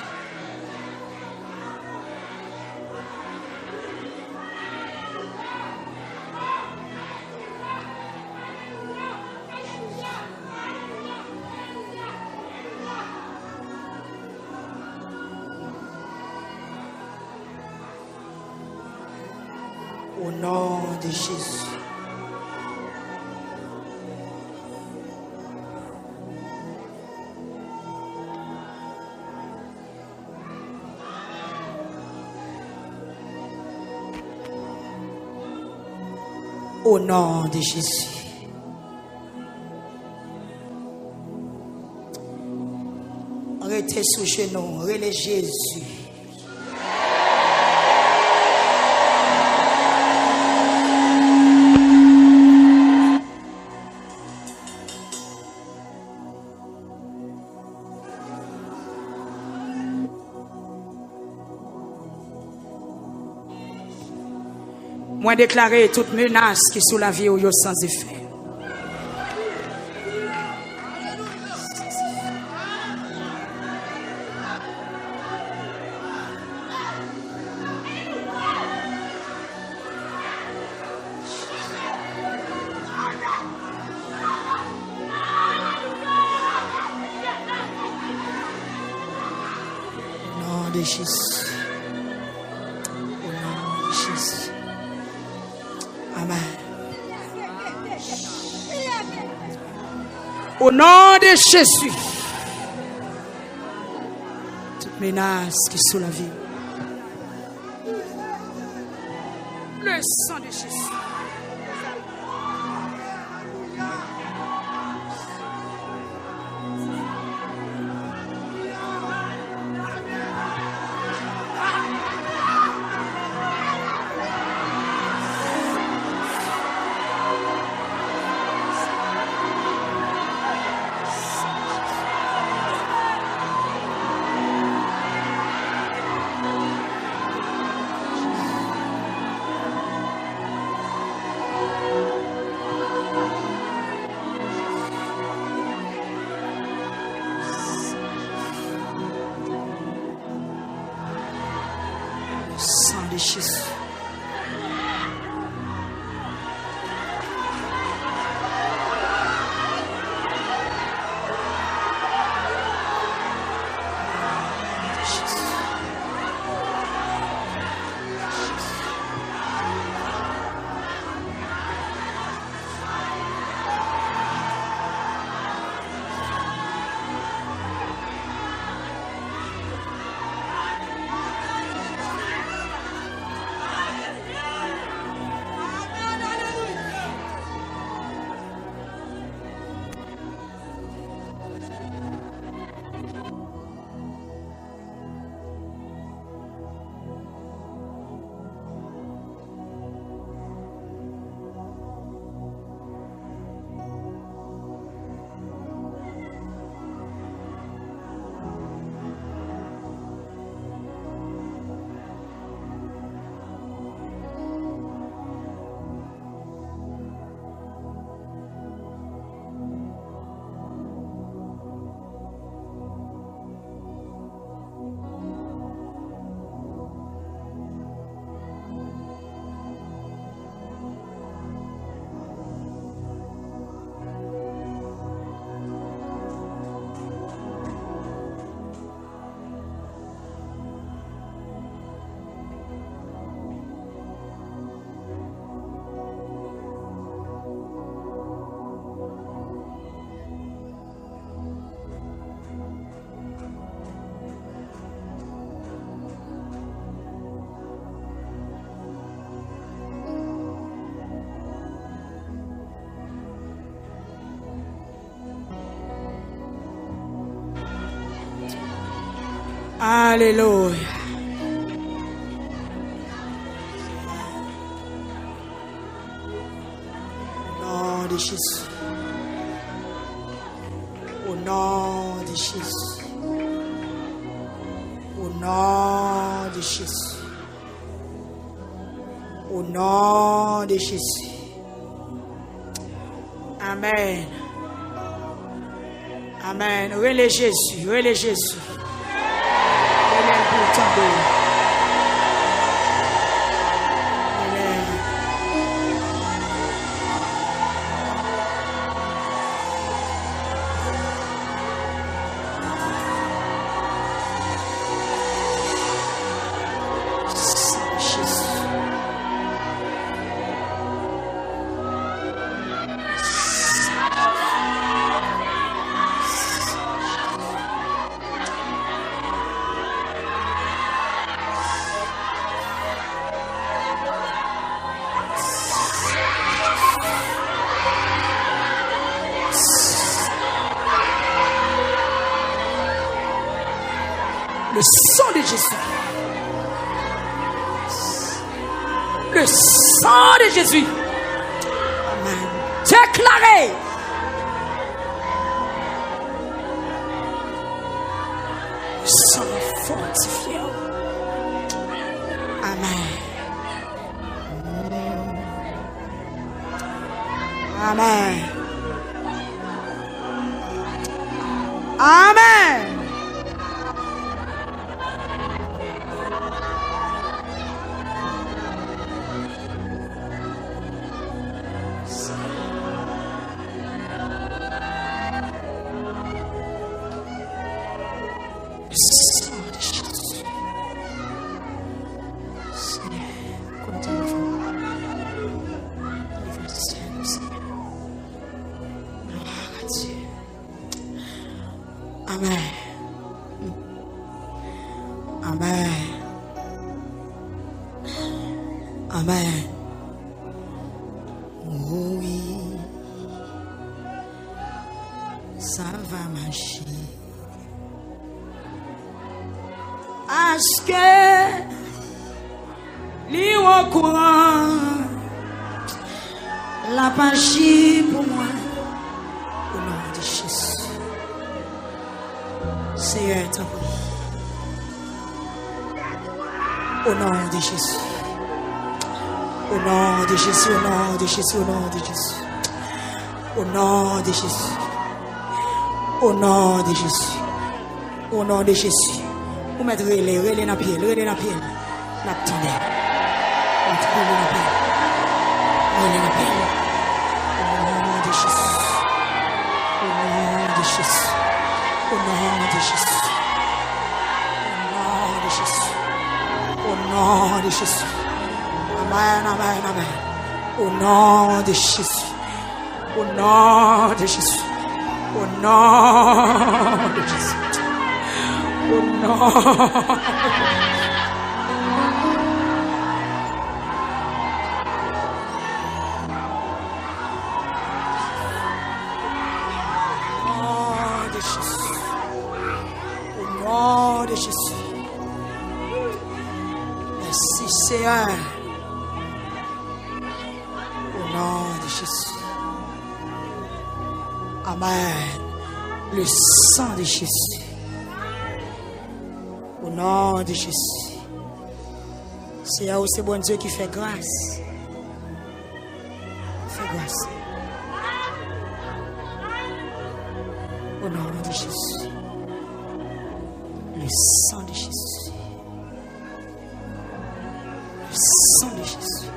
Au nom de Jésus. Au nom de Jésus. Rete sou jenou, rele Jezi. Mwen deklare tout menas ki sou lavi w yo san efè. Au nom de Jésus. Au nom de Jésus. Amèn. Au nom de Jésus. Toute menace qui est sur la vie. Le sang de Jésus. Le sang de Jésus. Alelouya. Au nom de Jésus. Au nom de Jésus. Au nom de Jésus. Au nom de Jésus. Amen. Amen. Rele Jezi, rele Jezi. Rele l pou l tande w. Amen. Sang de Jésus. Le sang de Jésus. Le sang de Jésus. Amen. Déclaré. Le sang va fortifier. Amen. Amen. Amen. Le sang de Jésus. Seigneur, continue de délivrance, Seigneur. Amèn. Wi, sa va mache. Paske li okouran, l ap aji pou mwen. O non de Jezi. Seyè, tanpri. O non de Jezi. O non de Jezi, o non de Jezi, o non de Jezi. O non de Jezi. O non de Jezi. O non de Jezi. Ou mèt rele, rele nan pye l, rele nan pye l. L ap tande. Ou mèt rele nan pye l. Rele nan pye l. O non de Jezi. O non de Jezi. O non de Jezi. O non de Jezi. O non de Jezi. Amèn, amèn, amèn. O non de Jezi. O non de Jezi. O non de Jezi. O non. O non de Jezi. O non de Jezi. Mèsi, Seyè. O non de Jezi. Amèn. Le sang de Jésus. O non de Jezi. Seyè, ou se Bondye ki fè gras. Fè gras. O non de Jezi. Le sang de Jésus. Le sang de Jésus.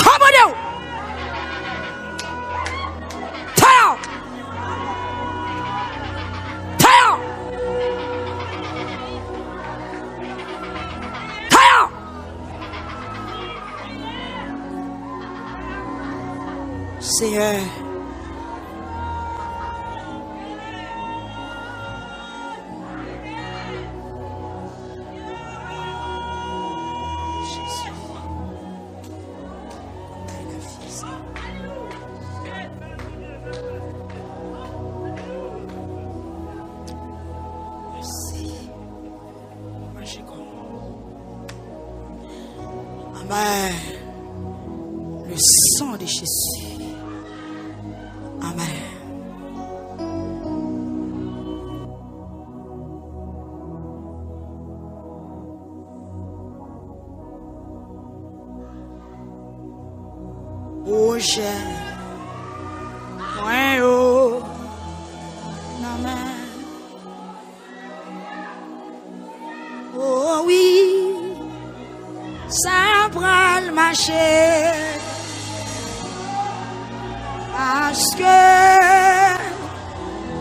Kòmande w! Fire! Fire! Fire! Seyè. Amèn. Le sang de Jésus. Amèn. Pwojè mwen yo nan men. O wi, sa pral mache. Paske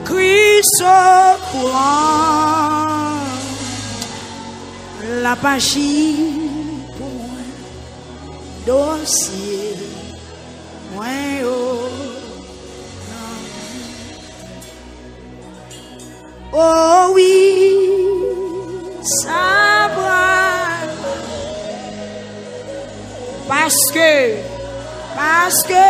Kris okouran, l ap aji pou mwen. Dosye mwen yo nan men. O wi, sa pral. Paske, paske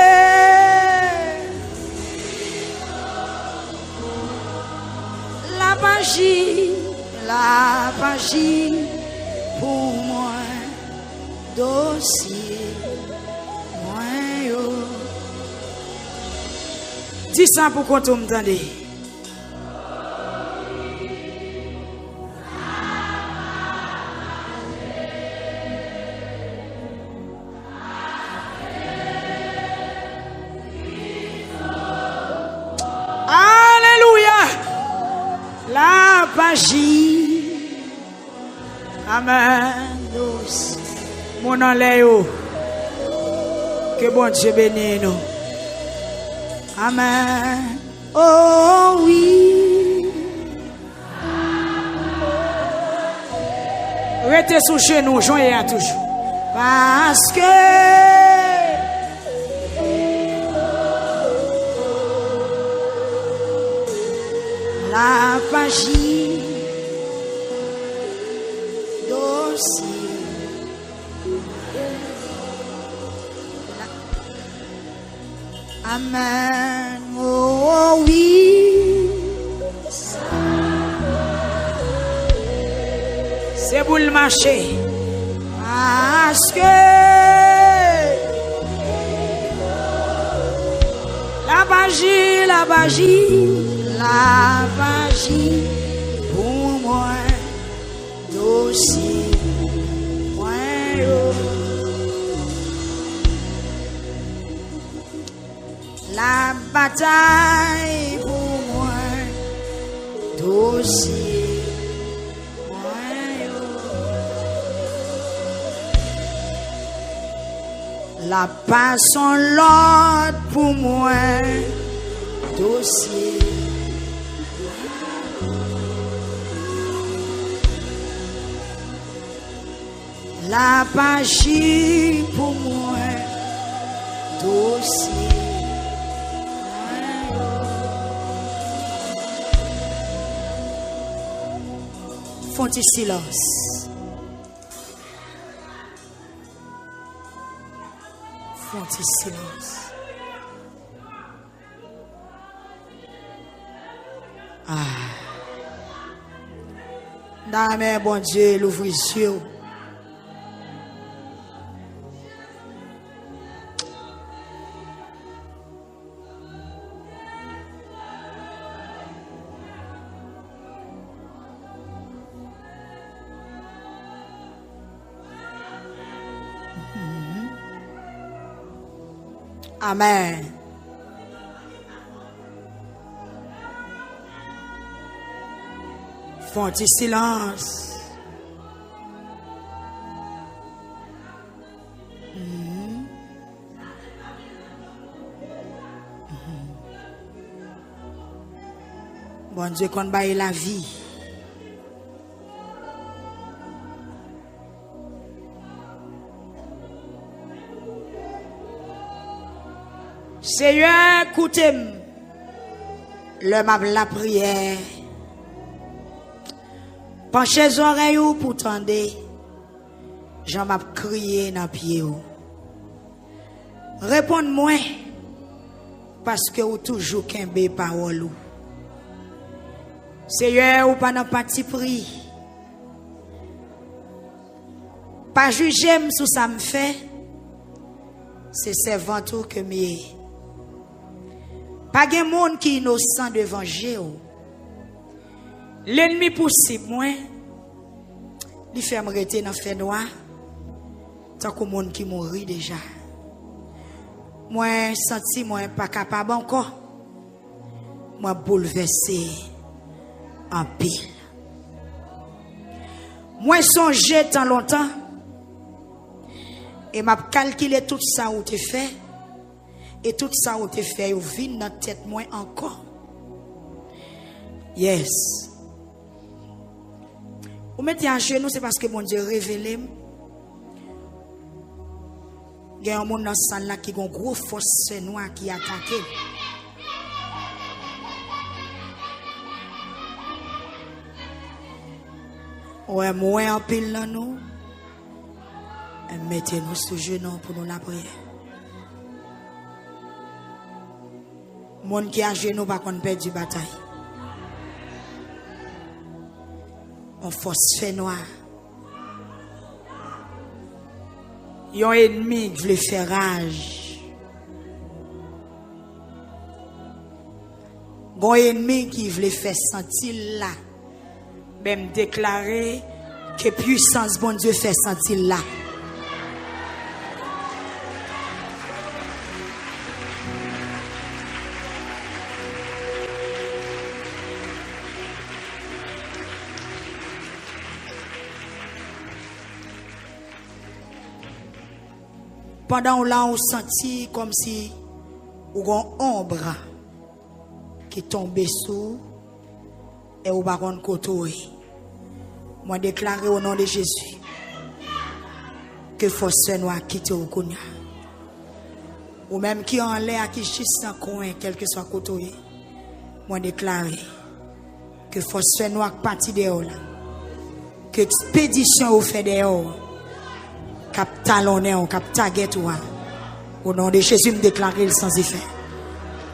l ap aji, l ap aji pou mwen. Dosye mwen yo. Di sa pou kont ou, m tande. Alelouya! L ap aji. Amèn. Dosye Moun anlè yo. Ke Bondye beni nou. Amèn. Oh wi. Rete sou jenou, jan w ye a toujou. Paske l ap aji dosye. Amèn. Oh wi. Se pou l mache. Paske l ap aji, l ap aji, l ap aji pou mwen. Dosye mwen yo. L ap batay pou mwen. Dosye mwen yo. L ap pase yon lòd pou mwen. Dosye. L ap aji pou mwen. Dosye mwen yo. Fon ti silans. Fon ti silans. Ah. M ta renmen Bondye louvri zye w. Amèn. Fè yon ti silans. Mhm. Mhm. Bondye konn bay lavi. Seyè, koute m lè m ap lapriyè. Panche zòrèy ou pou tande jan m ap kriye nan pye w. Reponn mwen, paske ou toujou kenbe pawòl ou. Seyè, ou pa nan patipri. Pa jije m sou sa m fè, se sèvant ou ke m ye. Pa gen moun ki inosan devan je w. Lènmi pousib mwen, li fè m rete nan fènwa, tankou moun ki mouri deja. Mwen santi mwen pa kapab ankò. Mwen boulvèse anpil. Mwen sonje tan lontan, e m ap kalkile tout sa ou te fè, e tout sa ou te fè yo vin nan tèt mwen ankò. Yes. Ou mete ajenou, se paske Bondye revele m. Gen yon moun nan sal la ki gon gwo fòs fènwa ki atake l. Ou wè, m wè anpil nan nou. Mete nou sou jenou pou nou lapriyè. Moun ki ajenou pa konn pèdi batay. On fòs fènwa. Yon ènmi k vle fè raj. Gon ènmi ki vle fè santi l la. Men m deklare ke pwisans Bondye fè santi l la. Pandan w la, ou santi kòmsi ou gon onb ki tonbe sou ou e ou pa konn kote w ye. Mwen deklare o non de Jezi ke fòs fènwa kite w kounye a. Ou menm ki anlè a, ki jis nan kwen, kèlkeswa kote w ye, mwen deklare ke fòs fènwa k pati dèyè w la, ke ekspedisyon yo fè dèyè w, k ap talonnen w, k ap tagèt ou a, o non de Jezi, m deklare l san efè.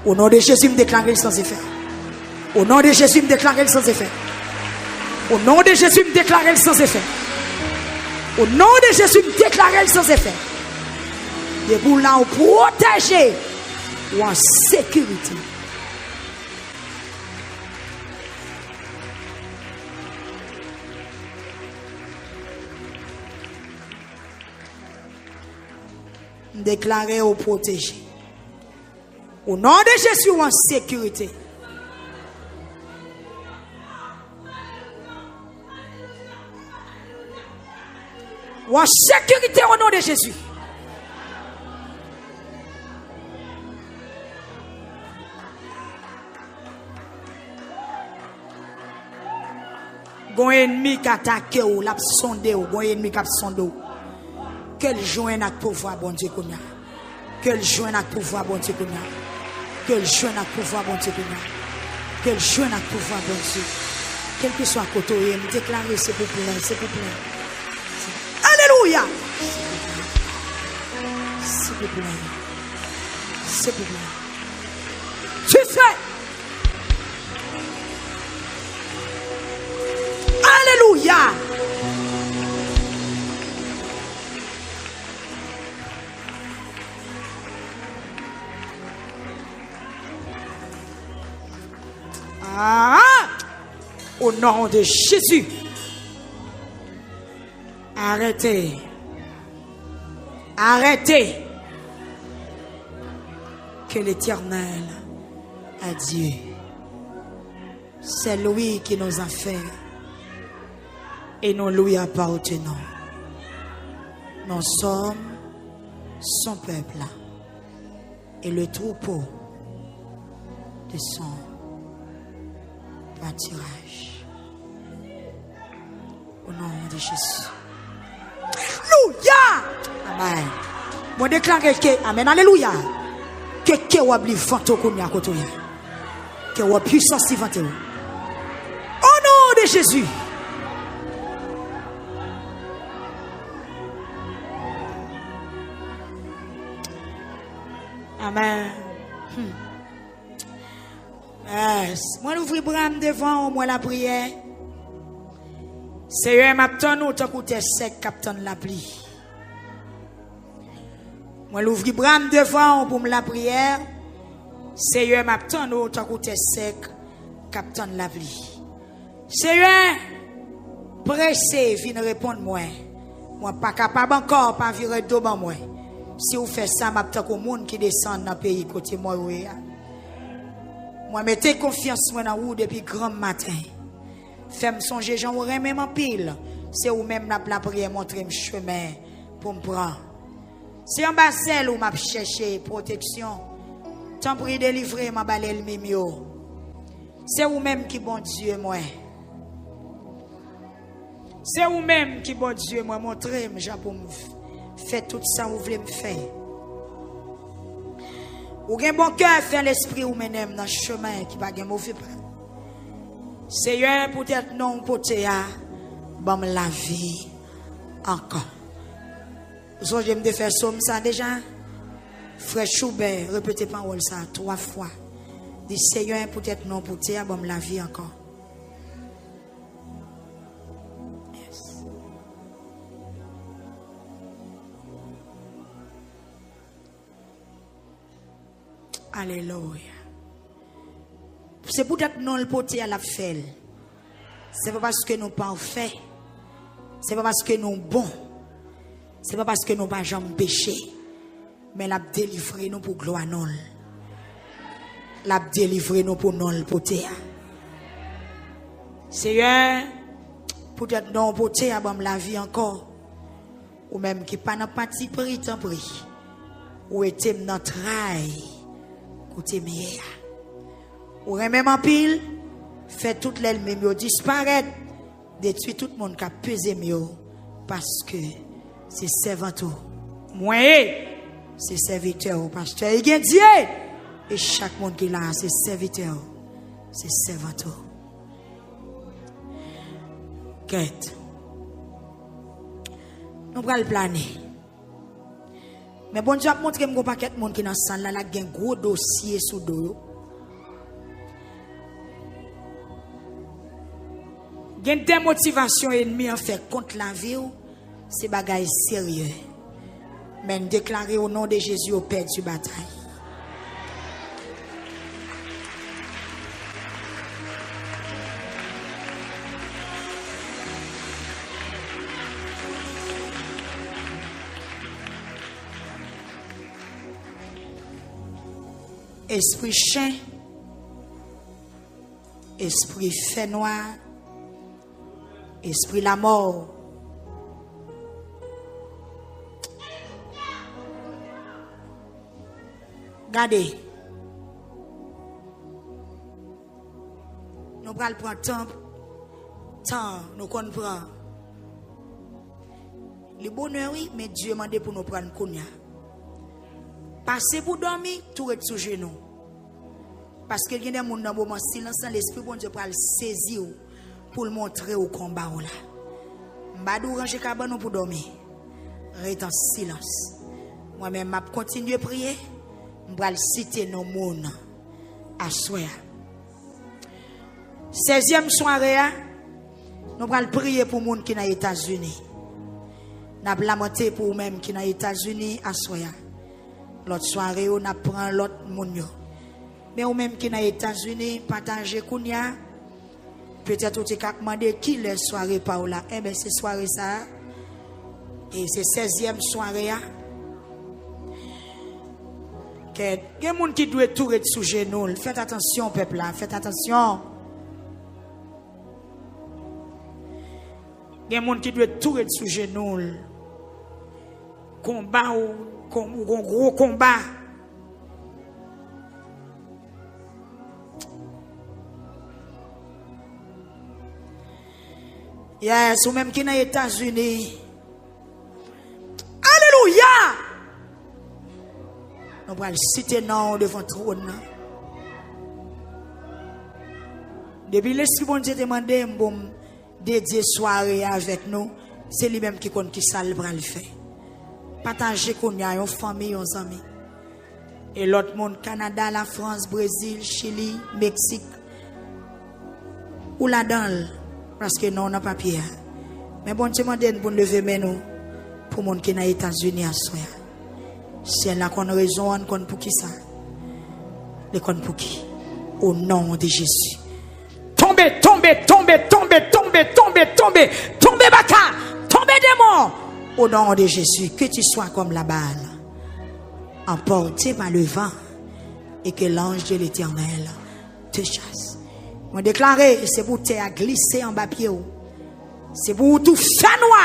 O non de Jezi, m deklare l san efè. O non de Jezi, m deklare l san efè. O non de Jezi, m deklare l san efè. O non de Jezi, m deklare l san efè. Depi w la, ou pwoteje, ou an sekirite. M deklare ou pwoteje. O non de Jezi, ou an sekirite. Ou an sekirite o non de Jezi. Gon enmi k atake w, l ap sonde w, gon enmi k ap sonde w. Ke l jwenn ak pouvwa Bondye kounye a. Ke l jwenn ak pouvwa Bondye kounye a. Ke l jwenn ak pouvwa Bondye kounye a. Ke l jwenn ak pouvwa Bondye. Kèlkeswa kote w ye, m deklare se pou plen, se pou plen. Alelouya! Se pou plen. Se pou plen. Se pou plen. Dife! Alelouya! Ah! O non de Jezi. Arrêtez. Arrêtez. Que l'Éternel a Dieu. C'est lui qui nous a fait et nous lui appartenons. Nous sommes son peuple et le troupeau de son pâturage. O non de Jezi. Alelouya! Amen. Mwen deklare ke, amen, alelouya. Ke kè w ap li vante w kounye a kote w ye. Ke w ap pwisans li vante w. O non de Jezi. Amen. Hmm. Yes. Mwen louvri bra m devan w, mwen lapriyè. Seyè, m ap tann ou tankou tè sèk k ap tann lapli. Mwen louvri bra m devan w pou m lapriyè. Seyè, m ap tann ou tankou tè sèk k ap tann lapli. Seyè, prese vin reponn mwen. Mwen pa kapab ankò, pa vire do ban mwen. Si w fè sa, m ap tankou moun ki desann nan peyi kote mò yo ye a. Mwen mete konfyans mwen nan ou depi granm maten. Fè m sonje jan ou renmen m anpil. Se ou menm l ap lapriyè montre m chemen pou m pran. Se anba zèl ou m ap chèche pwoteksyon. Tanpri delivre m anba lènmi m yo. Se ou menm ki Bondye mwen. Se ou menm ki Bondye mwen. Montre m jan pou m f-, fè tout sa ou vle m fè. Ou gen bon kè, fè lespri ou mennen m nan chemen ki pa gen move pa. Seyè, poutèt non w pote a, ban m lavi ankò. Ou sonje m te fè sòm sa deja? Frè Choubè repete pawòl sa twa fwa. Di, Seyè, poutèt non w pote a, ban m lavi ankò. Yes. Alelouya. Se poutèt non l pote a l ap fè l. Se pa paske nou pafè. Se pa paske nou bon. Se pa paske nou pa janm peche. Men l ap delivre nou pou glwa non l. L ap delivre nou pou non l pote a. Seyè, poutèt non w pote a, ban m lavi ankò. Ou menm ki pa nan patipri, tanpri, Ou wete m nan tray kote m ye a. Ou renmen m anpil, fè tout lènmi m yo disparèt, detwi tout moun k ap peze m yo, paske se sèvant ou mwen ye, se sèvitè ou, pastè Egedye, e chak moun ki la a, se sèvitè ou, se sèvant ou. Kèt. Nou pral plane. Men Bondye ap montre m gon pakèt moun ki nan sal la, la gen gwo dosye sou do yo. Gen de motivasyon ènmi an fè kont lavi w, se bagay serye. Men n deklare o non de Jezi, yo pèdi batay. Espri chen, espri fènwa, espri lamò. Gade. Nou pral pran tan, tan nou konn pran. Li bonè wi, men Dye mande pou nou pran l kounye a. Pase pou dòmi, tou ret sou jenou. Paske gen de moun nan moman silans lan, Lespri Bondye pral sezi w pou l montre w konba w la. M pa di w ranje kabann ou pou dòmi. Ret an silans. Mwen menm, m ap kontinye priye. M pral site non moun aswè a. Sèzyèm sware a, nou pral priye pou moun ki nan Etazini. N ap lamante pou ou menm ki nan Etazini aswè a. Lòt sware yo, n ap pran lòt moun yo. Men ou menm ki nan Etazini, pataje kounye a. Petèt ou te ka ap mande kilè sware pa w la. Enben, se sware sa a. E se sèzyèm sware a. Kèt. Gen moun ki dwe tou ret sou jenou l. Fèt atansyon, pèp la. Fèt atansyon. Gen moun ki dwe tou ret sou jenou l. Konba ou, kon-, ou gon gwo konba. Yes, ou menm ki nan Etazini. Alelouya! Nou pral site non w devan twòn nan. Depi Lespri Bondye te mande m pou m dedye sware a avèk nou, se li menm ki konn ki sa l pral fè. Pataje kounye a, yon fanmi, yon zanmi. E lòt moun, Kanada, Lafrans, Brezil, Chili, Meksik, ou ladan l, paske non w nan papye a. Men Bondye mande n pou n leve men nou pou moun ki nan Etazini aswè a. Syèl la konn rezon an, konn poukisa. Li konn pou ki. O non de Jezi. Tonbe, tonbe, tonbe, tonbe, tonbe, tonbe, tonbe, tonbe baka, tonbe demon. Au nom de Jésus, que tu sois comme la balle, emporté par le vent, et que l'ange de l'Éternel te chasse. Mwen deklare, se pou tè a glise anba pye w. Se pou ou tou fè nwa.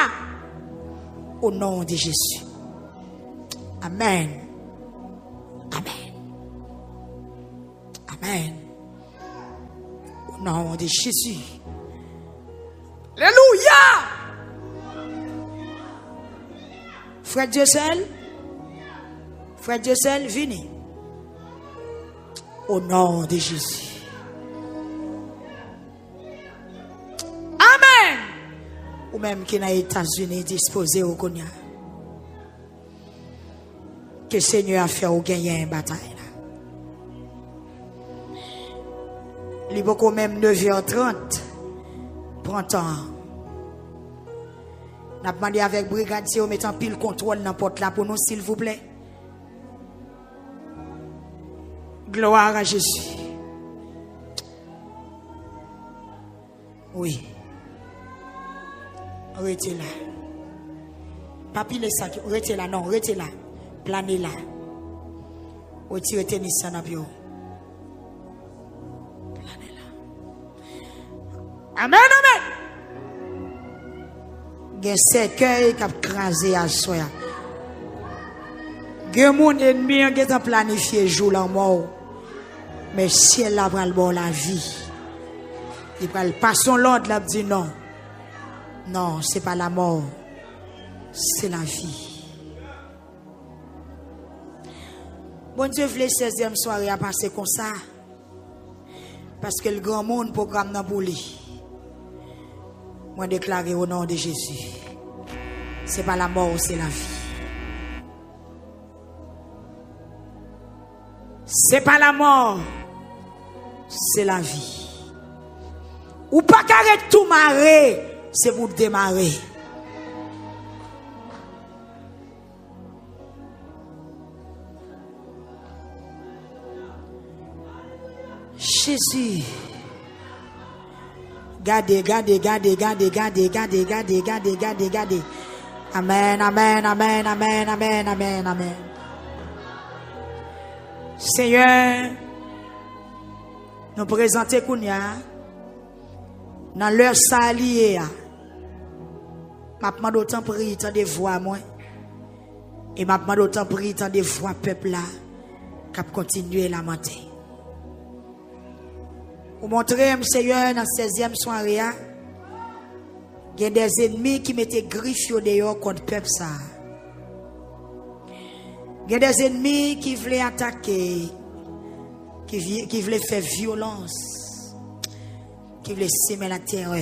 Au nom de Jésus. Amen. Amen. Amen. Au nom de Jésus. Alelouya. Frè Dieuseul. Frè Dieuseul, vini. Au nom de Jésus. Amen. Ou menm ki nan Etazini, dispoze w kounye a. Ke Senyè a fè w genyen batay la. Li poko menm nèv è trant. Pran tan an. N ap mande avèk brigadye yo met anpil kontwòl nan pòt la pou nou, silvouplè. Gloire à Jésus. Wi. Rete la. Pa pile sak yo. Rete la, non, rete la. Plane la. Retire tenis sa nan pye w. Plane la. Amen, amen. Gen sèkèy k ap kraze aswè a. Gen moun, ènmi an gentan planifye jou lanmò w. Men syèl la pral ba w lavi. Li pral pase yon lòd, l ap di non. Non, se pa lanmò. Se lavi. Bondye vle sèzyèm sware a pase konsa. Paske l granmoun, pwogram nan pou li. Mwen deklare o non de Jezi. Se pa lanmò, se lavi. Se pa lanmò, se lavi. Ou pa ka ret tou mare, se pou w demare. Jezi. Gade, gade, gade. Amèn, amèn, amèn, amèn, amèn, amèn, amèn. Senyè, nou prezante kounye a, nan lè sa a li ye a, m ap mande w tanpri, tande vwa mwen. E m ap mande w tanpri, tande vwa pèp la k ap kontinye lamante. Ou montre m, Senyè, nan sèzyèm sware a, gen dèzènmi ki mete grif yo deyò kont pèp sa a. Gen dèzènmi ki vle atake, ki vi-, ki vle fè vyolans, ki vle simen latèrè.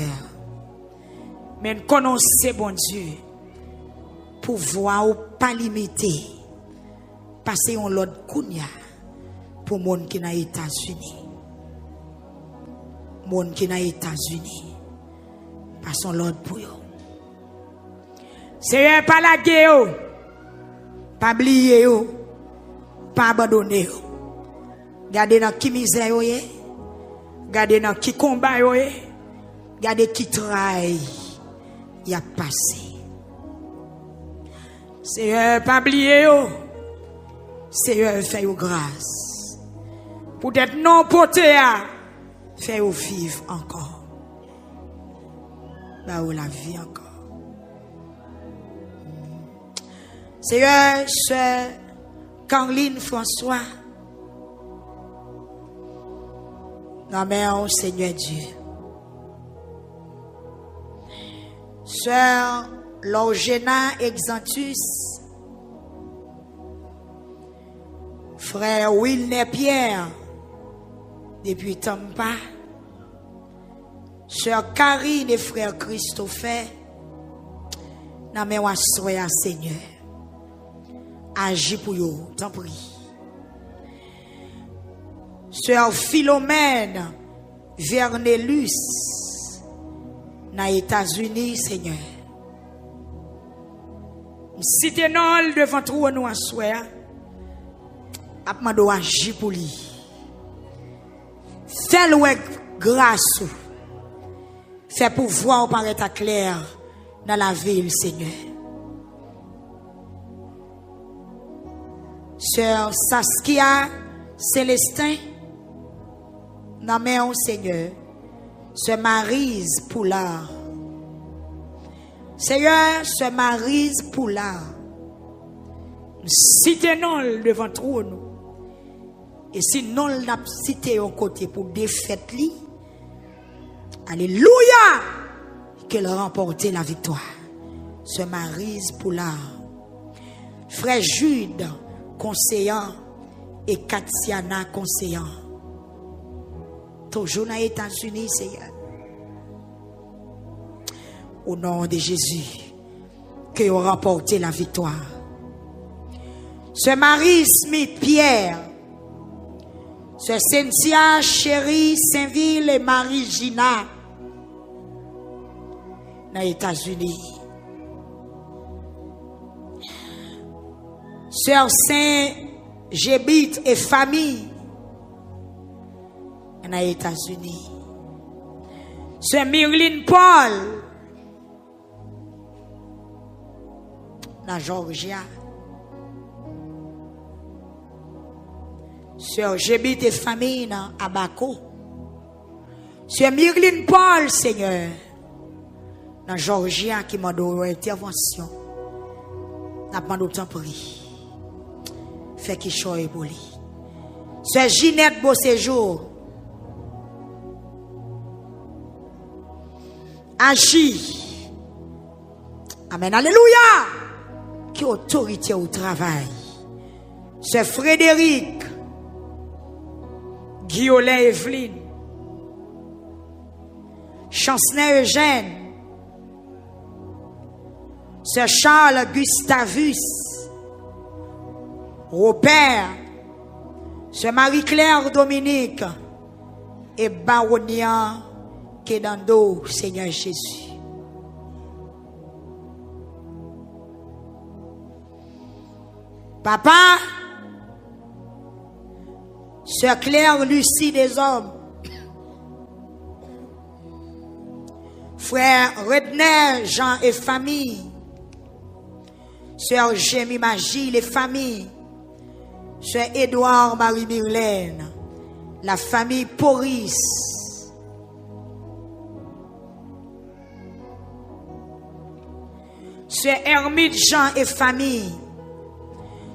Men n konnen w se Bondye. Pouvwa w pa limite. Pase yon lòd kounye a pou moun ki nan Etazini. Moun ki nan Etazini. Pase yon lòd pou yo. Senyè, pa lage yo. Pa bliye yo. Pa abandone yo. Gade nan ki mizè yo ye. Gade nan ki konba yo ye. Gade ki tray y ap pase. Senyè, pa bliye yo. Senyè, fè yo gras. Poutèt non w pote a, fè yo viv ankò. Ba yo lavi ankò. Senyè, sè Carline François, nan men w, Senyè Dye. Sè Lorgena Exantus, frè Wilner Pierre, depi Tampa, sè Karine e frè Christopher, nan men w aswè a, Senyè. Aji pou yo, tanpri. Sè Philomène Vernelus, nan Etazini, Senyè. M site non l devan twòn ou aswè a. Ap mande w aji pou li. Fè l wè gras ou. Fè pouvwa w parèt aklè nan lavi l, Senyè. Sè Saskia Célestin, nan men w, Senyè. Sè Marise Poulard. Senyè, sè Marise Poulard. M site non l devan twòn ou. E si non l n ap site yon kote pou defèt li, alelouya, ke l ranpòte laviktwa. Sè Marise Poulard, frè Jude Konseyan e Katiana Konseyan, toujou nan Etazini, Senyè. O non de Jezi, ke yo ranpòte laviktwa. Sè Marie Smith Pierre, sè Cynthia Chéry Sainvil e Marie Gina nan Etazini. Sè Saint Jebit e fanmi nan Etazini. Sè Mirline Paul nan Jòjya. Sè Jebit e fanmi nan Abaco. Sè Mirline Paul, Senyè, nan Jòjya ki mande w yon entèvansyon. N ap mande w tanpri. Fè kichòy pou li. Sè Jinèt Bosejou, aji. Amèn, alelouya. Ki otorite ou travay. Sè Frédéric, Guyolen Evelyn, Chansnen Eugène, Sè Charles Gustavus, Robert, Sè Marie Claire Dominique, e Bawonya Kedando, Senyè Jezi. Papa, Sè Claire Lucie Deshommes, Frè Redner Jean e fanmi, Sè Jemima Gilles e fanmi, Sè Edouard Marie Myrlène, la famille Poris, Sè Hermide Jean e fanmi,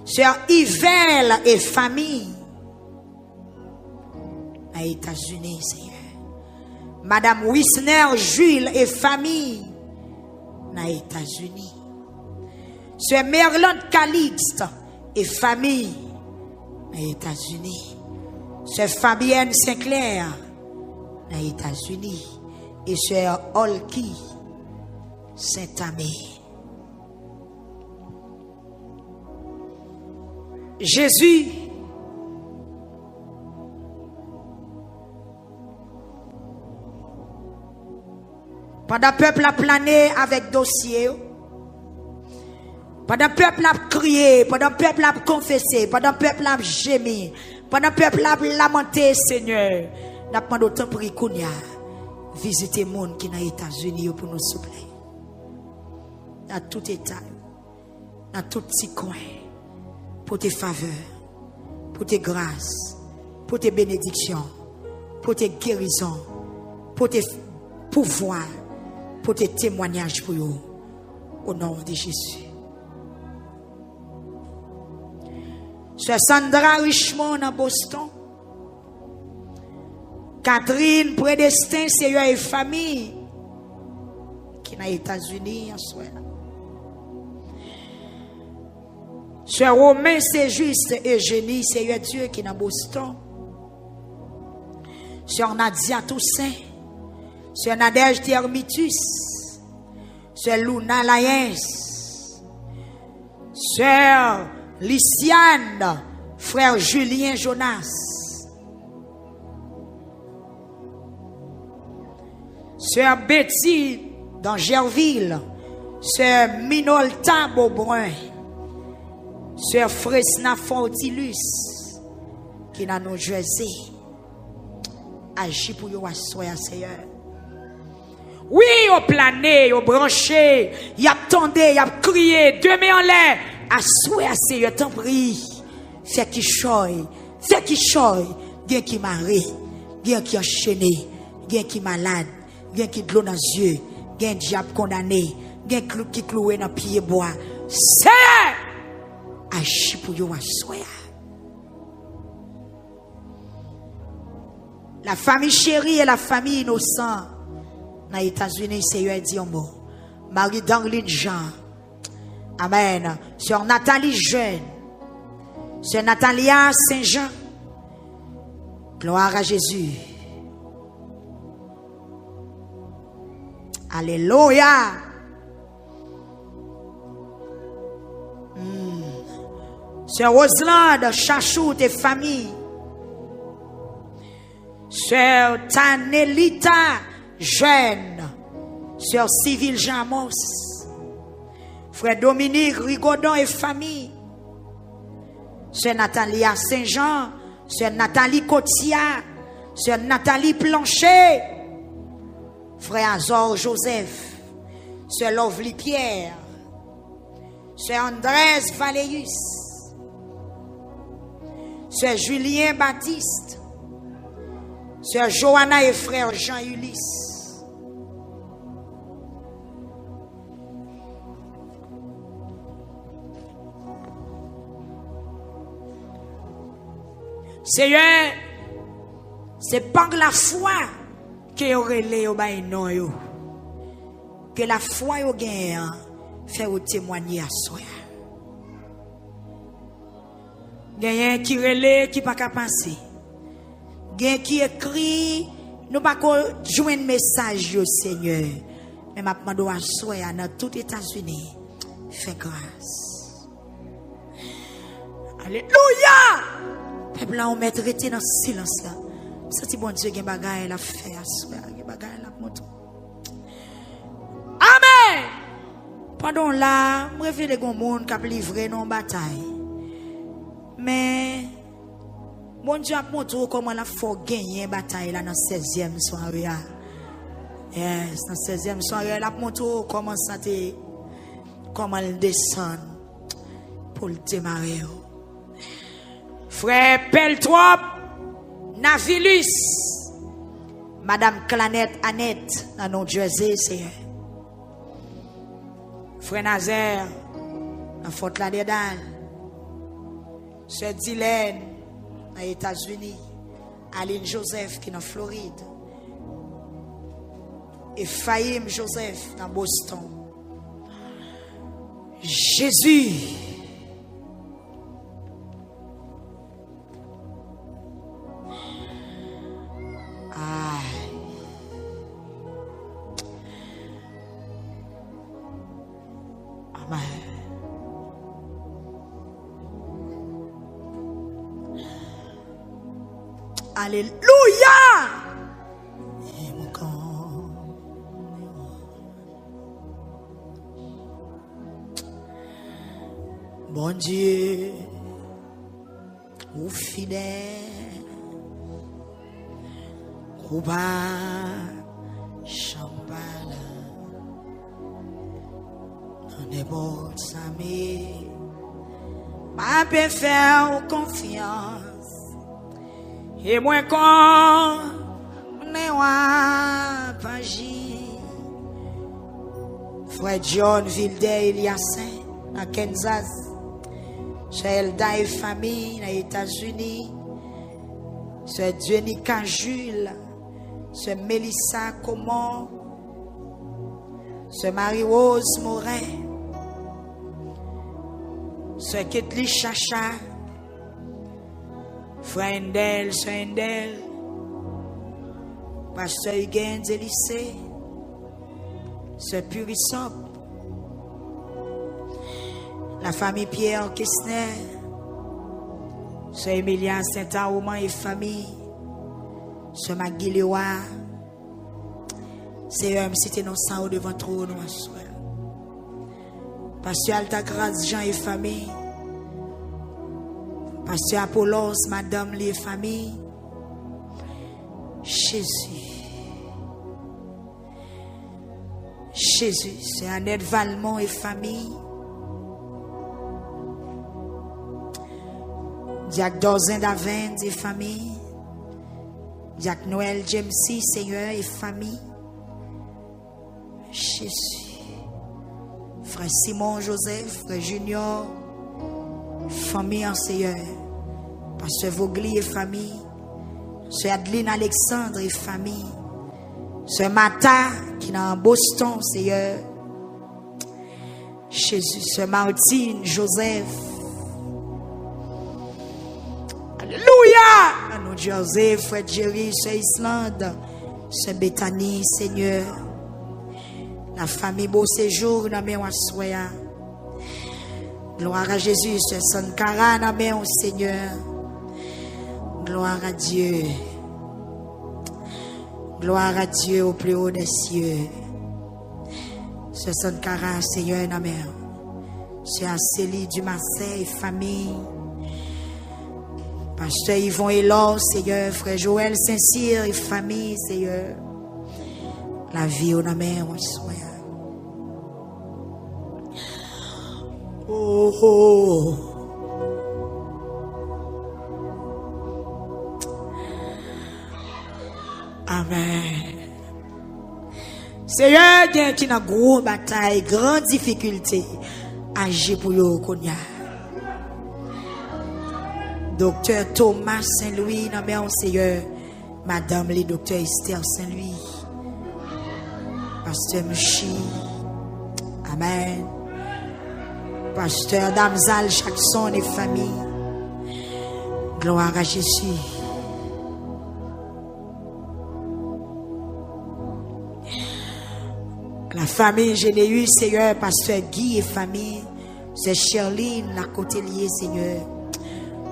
Sè Yvel e fanmi, nan Etazini, Senyè. Madanm Wisner Jules e fanmi, nan Etazini. Sè Merlande Calixte e fanmi, nan Etazini. Sè Fabienne Sinclair, nan Etazini. E Sè Olky Saint-Amé. Jezi, pandan pèp la plane avèk dosye yo, pandan pèp la ap kriye, pandan pèp la ap konfese, pandan pèp la ap jemi, pandan pèp la ap lamante, Senyè, n ap mande w tanpri kounye a, vizite moun ki nan Etazini yo pou nou, souple. Nan tout eta yo, nan tout ti kwen, pote favè, pote gras, pote benediksyon, pote gerizon, pote pouvwa, pote temwayaj pou yo. O non de Jezi. Sè Sandra Richemond nan Boston. Catherine Prédestin, Senyè, e fanmi ki nan Etazini aswè a. Sè Romain Sejuste, Eugénie, Senyè Dye, ki nan Boston. Sè Nadia Toussaint, Sè Nadège Thermitus, Sè Luna Layens, Sè Lisiane, Frè Julien Jonas, Sè Betty Dangerville, Sè Minolta Beaubrun, Sè Fresna Fortilus, ki nan New Jersey. Aji pou yo aswè a, Senyè. Wi, yo plane, yo branche, y ap tande, y ap kriye, de men anlè. Aswè a, Senyè, tanpri, fè kichòy, fè kichòy. Gen ki mare, gen ki anchene, gen ki malad, gen ki dlo nan zye, gen dyab kondane, gen klou-, ki klouwe nan pye bwa. Senyè, aji pou yo aswè a. La famille chérie et la famille innocent nan Etazini, Senyè, di yon mo. Marie Danglin Jean. Amèn. Sè Nathalie Jeune. Sè Natalia Saint-Jean. Gloire à Jésus. Alelouya. Hmm. Sè Roselande Chachou e fanmi. Sè Tanelita Jeune. Sè Civil Jean Amos. Frè Dominique Rigaudon e fanmi. Sè Natalia Saint-Jean. Sè Nathalie Cotia. Sè Nathalie Plancher. Frè Azor Joseph, Sè Lovely Pierre, Sè Andrès Valéus, Sè Julien Baptiste, Sè Johanna e frè Jean Ulysse. Seyè, se pa lafwa ke yo rele yo bay non yo. Ke lafwa yo genyen an fè yo temwanye aswè a. Genyen ki rele ki pa ka pase. Gen ki ekri, nou pa ko jwenn mesaj yo, Senyè. Men m ap mande w aswè a nan tout Etazini, fè gras. Alelouya! Pèp la, ou mèt rete nan silans la. M santi Bondye gen bagay l ap fè aswè a, gen bagay l ap montre. Amèn! Pandan w la, m revele gen yon moun k ap livre nan yon batay. Men, Bondye ap montre w kòman l ap fè w genyen batay la nan sèzyèm sware a. Yes, nan sèzyèm sware a, l ap montre w kòman sa te, kòman l desann pou l demare w. Frè Peltrop Navilus, Madanm Clanette Annette nan New Jersey, Seyè. Frè Nazaire nan Fort Lauderdale. Sè Dilène nan Etazini. Aline Joseph ki nan Florid. Efraïm Joseph nan Boston. Jezi. Ay. Amèn. Alelouya! Bondye, ou fidèl, ou pa janm pa la. Nan nenpòt sa, men m ape fè w konfyans. E mwen konnen w ap aji. Frè John Vilder Eliasen nan Kansas. Sè Elda e fanmi nan Etazini. Sè Dienica Jules. Sè Melissa Comor. Sè Marie Rose Morin. Sè Ketly Chacha. Frè Endel, sè Endel, pastè Huguens Elisée, sè Purisop, la famille Pierre Kesner, sè Emilia Saint-Armand e fanmi, sè Maggie Leroy, Seyè, m site non sa yo devan twòn ou aswè a. Pastè Altagrace Jean e fanmi. Pastè Apollos, madanm li e fanmi. Jezi. Jezi, sè Annette Valmont e fanmi. Dyak Dorzen Davens e fanmi. Dyak Noël James, Seyè, e fanmi. Jezi. Frè Simon Joseph, frè Junior, fanmi an, Seyè. Pastè Vogli e fanmi. Sè Adeline Alexandre e fanmi. Sè Martha ki nan Boston, Seyè. Jezi, sè Martine Joseph. Alelouya! Nan New Jersey, frè Jerry, sè Islande, sè Bethany, Seyè. La famille Beauséjour nan men w aswè a. Gloire à Jésus, sè Sankara nan men w, Seyè. Gloire à Dieu. Gloire à Dieu au plus haut des cieux. Sè Sankara, Seyè, nan men w. Sè Arcélie Dumarsais e fanmi. Pastè Yvon Elor, Seyè, frè Joël Saint-Cyr e fanmi, Seyè. Lavi yo nan men w aswè a. Oh, oh. Amèn. Seyè, gen ki nan gwo batay, gran difikilte, aji pou yo kounye a. Doktè Thomas Saint-Louis nan men w, Seyè. Madanm li, Doktè Esther Saint-Louis. Pastè Mouchi. Amèn. Pastè Damzal Jackson e fanmi. Glwa a Jezi. La famille Généus, Seyè, Pastè Guy e fanmi. Sè Sherline, la kote l ye, Seyè.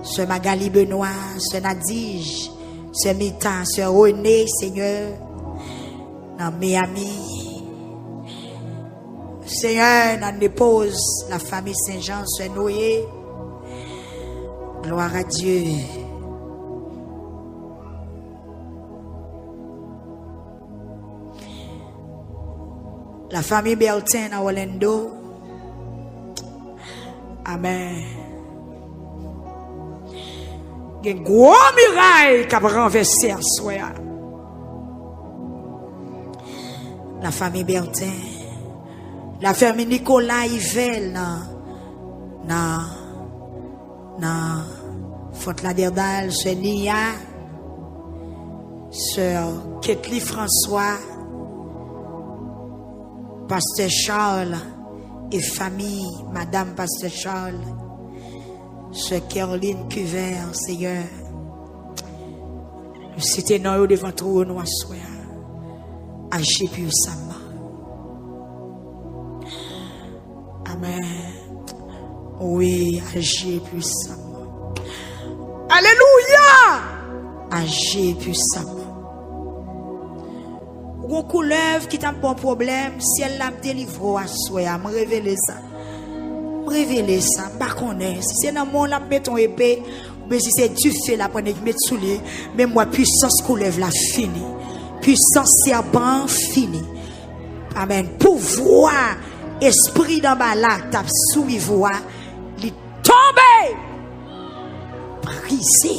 Sè Magali Benoît, sè Nadij, sè Mita, sè Rene, Seyè. Nan Miami. Seyè, nan Nepoz, la famille Saint-Jean, sè Noé. Gloire à Dieu. La famille Bertin nan Orlando. Amèn. Gen gwo miray k ap ranvèse aswè a. La famille Bertin. La famille Nicolas Yvel nan, nan, nan Fort Lauderdale, sè Nia, sè Ketly François, Pastè Charles e fanmi, madanm Pastè Charles, sè Kerline Cuvert, Seyè. Nou site non yo devan twòn ou aswè a. Aji pwisamman. Amèn. Wi, aji pwisamman. Alelouya! Aji pwisamman. Ou gon koulèv ki t ap ba w pwoblèm, syèl la ap delivre w aswè a. M revele sa. M revele sa. M pa konnen si se nan men w l ap mete yon epe, oubyen si se dife l ap pran nèg met sou li. Men m wè pwisans koulèv la fini. Pwisans sèpan an fini. Amèn. Pouvwa espri danba la t ap swiv ou a, li tonbe, brize.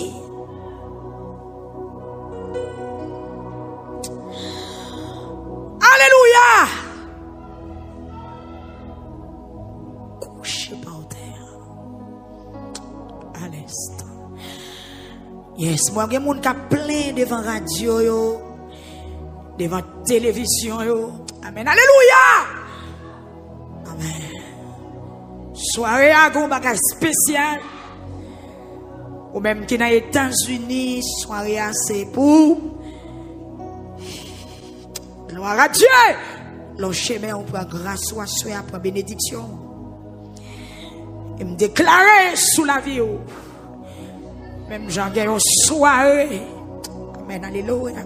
Alelouya! Kouche pa w tè. Alenstan. Yes, mwen gen moun k ap plen devan radyo yo, devan televizyon yo. Amèn. Alelouya! Amèn. Sware a gon bagay espesyal. Ou menm ki nan Etazini, sware a se pou ou. Gloire à Dieu! Lè w chemen ou pran gras ou aswè a, pran benediksyon. E m deklare sou lavi ou. Menm jan gen yon sware. Amèn, alelouya.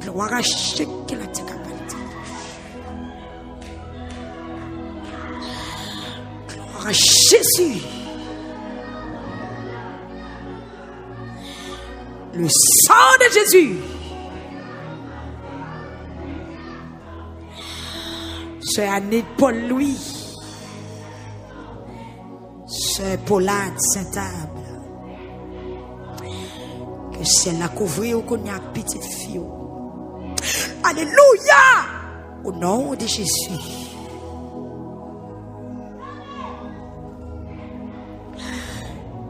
Gloire à Dieu, ke la te kapalite. Gloire à Jésus. Le sang de Jésus. Sè Annie Paul Louis. Sè Paulade Saint-Able. Ke syèl la kouvri w kounye a ak pitit fi w. Alelouya! O non de Jezi.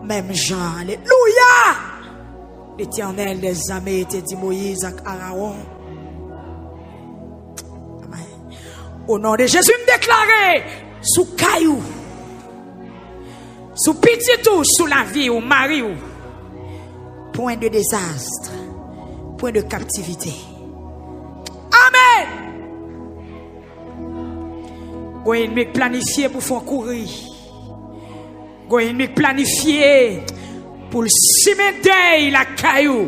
Menm jan, alelouya! Letènèl dèzame te di Moyiz ak Arawon. Amèn. O non de Jezi, m deklare sou kay ou, sou pitit ou, sou lavi ou, mari ou, pwen de dezas, pwen de kaptivite. Amèn. Gon ènmi k planifye pou fè w kouri. Gon ènmi k planifye pou l simen dèy lakay ou.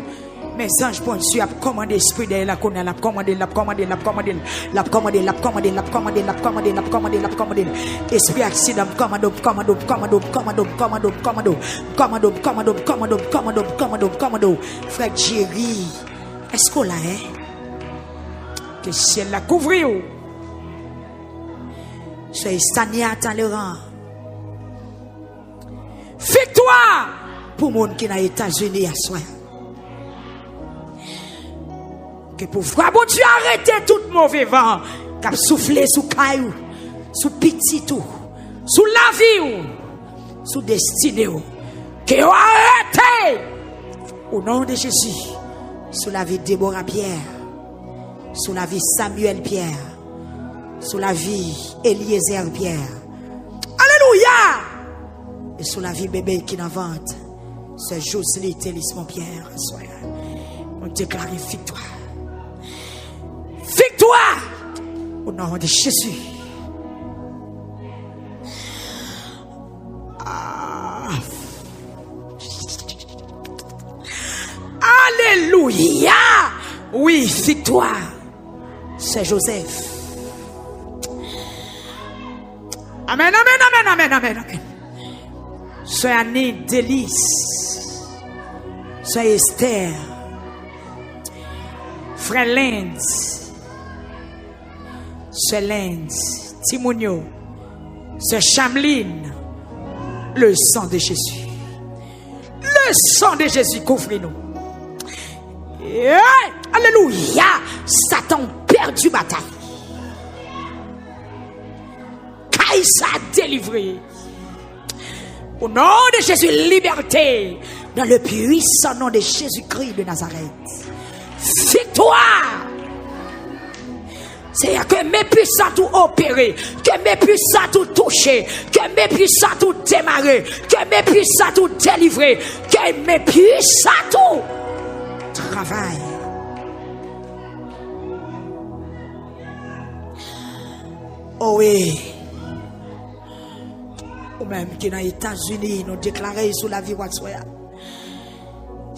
Men zanj Bondye ap kòmande espri dèy la kounye a, l ap kòmande, l ap kòmande, l ap kòmande, l ap kòmande, l ap kòmande, l ap kòmande, l ap kòmande, l ap kòmande, l ap kòmande. Espri aksidan, m kòmande w, m kòmande w, m kòmande w, m kòmande w, m kòmande w, m kòmande w, m kòmande w, m kòmande w, m kòmande w, m kòmande w, m kòmande w, m kòmande w. Frè Jerry, èske w la, en? Ke syèl la kouvri w. Sè Estania Talleyrand. Viktwa pou moun ki nan Etazini aswè. Ke pouvwa Bondye arete tout move van k ap soufle sou kay ou, sou pitit ou, sou lavi ou, sou destine w. Ke yo arete! O non de Jezi, sou lavi Deborah Pierre, sou lavi Samuel Pierre, sou lavi Eliezer Pierre. Alelouya! E sou lavi bebe ki nan vant, sè Josely Thélismond Pierre, aswè a, nou deklare viktwa. Viktwa! O non de Jezi. Ah. Alelouya! Wi, viktwa. Sè Joseph. Amèn, amèn, amèn, amèn, amèn, amèn. Sè Annie Delis. Sè Esther. Frè Lens. Sè Lens. Timoun yo. Sè Chamline. Le sang de Jésus. Le sang de Jésus kouvri nou. Hey! Alelouya! Satan pèdi batay. Kay sa delivre. Au nom de Jésus, liberté. Dans le puissant nom de Jésus-Christ de Nazareth. Viktwa! Seyè, ke men pwisant ou opere, ke men pwisant ou touche, ke men pwisant ou demare, ke men pwisant ou delivre, ke men pwisant ou travay. O wi. Ou menm ki nan Etazini, nou deklare sou lavi w aswè a.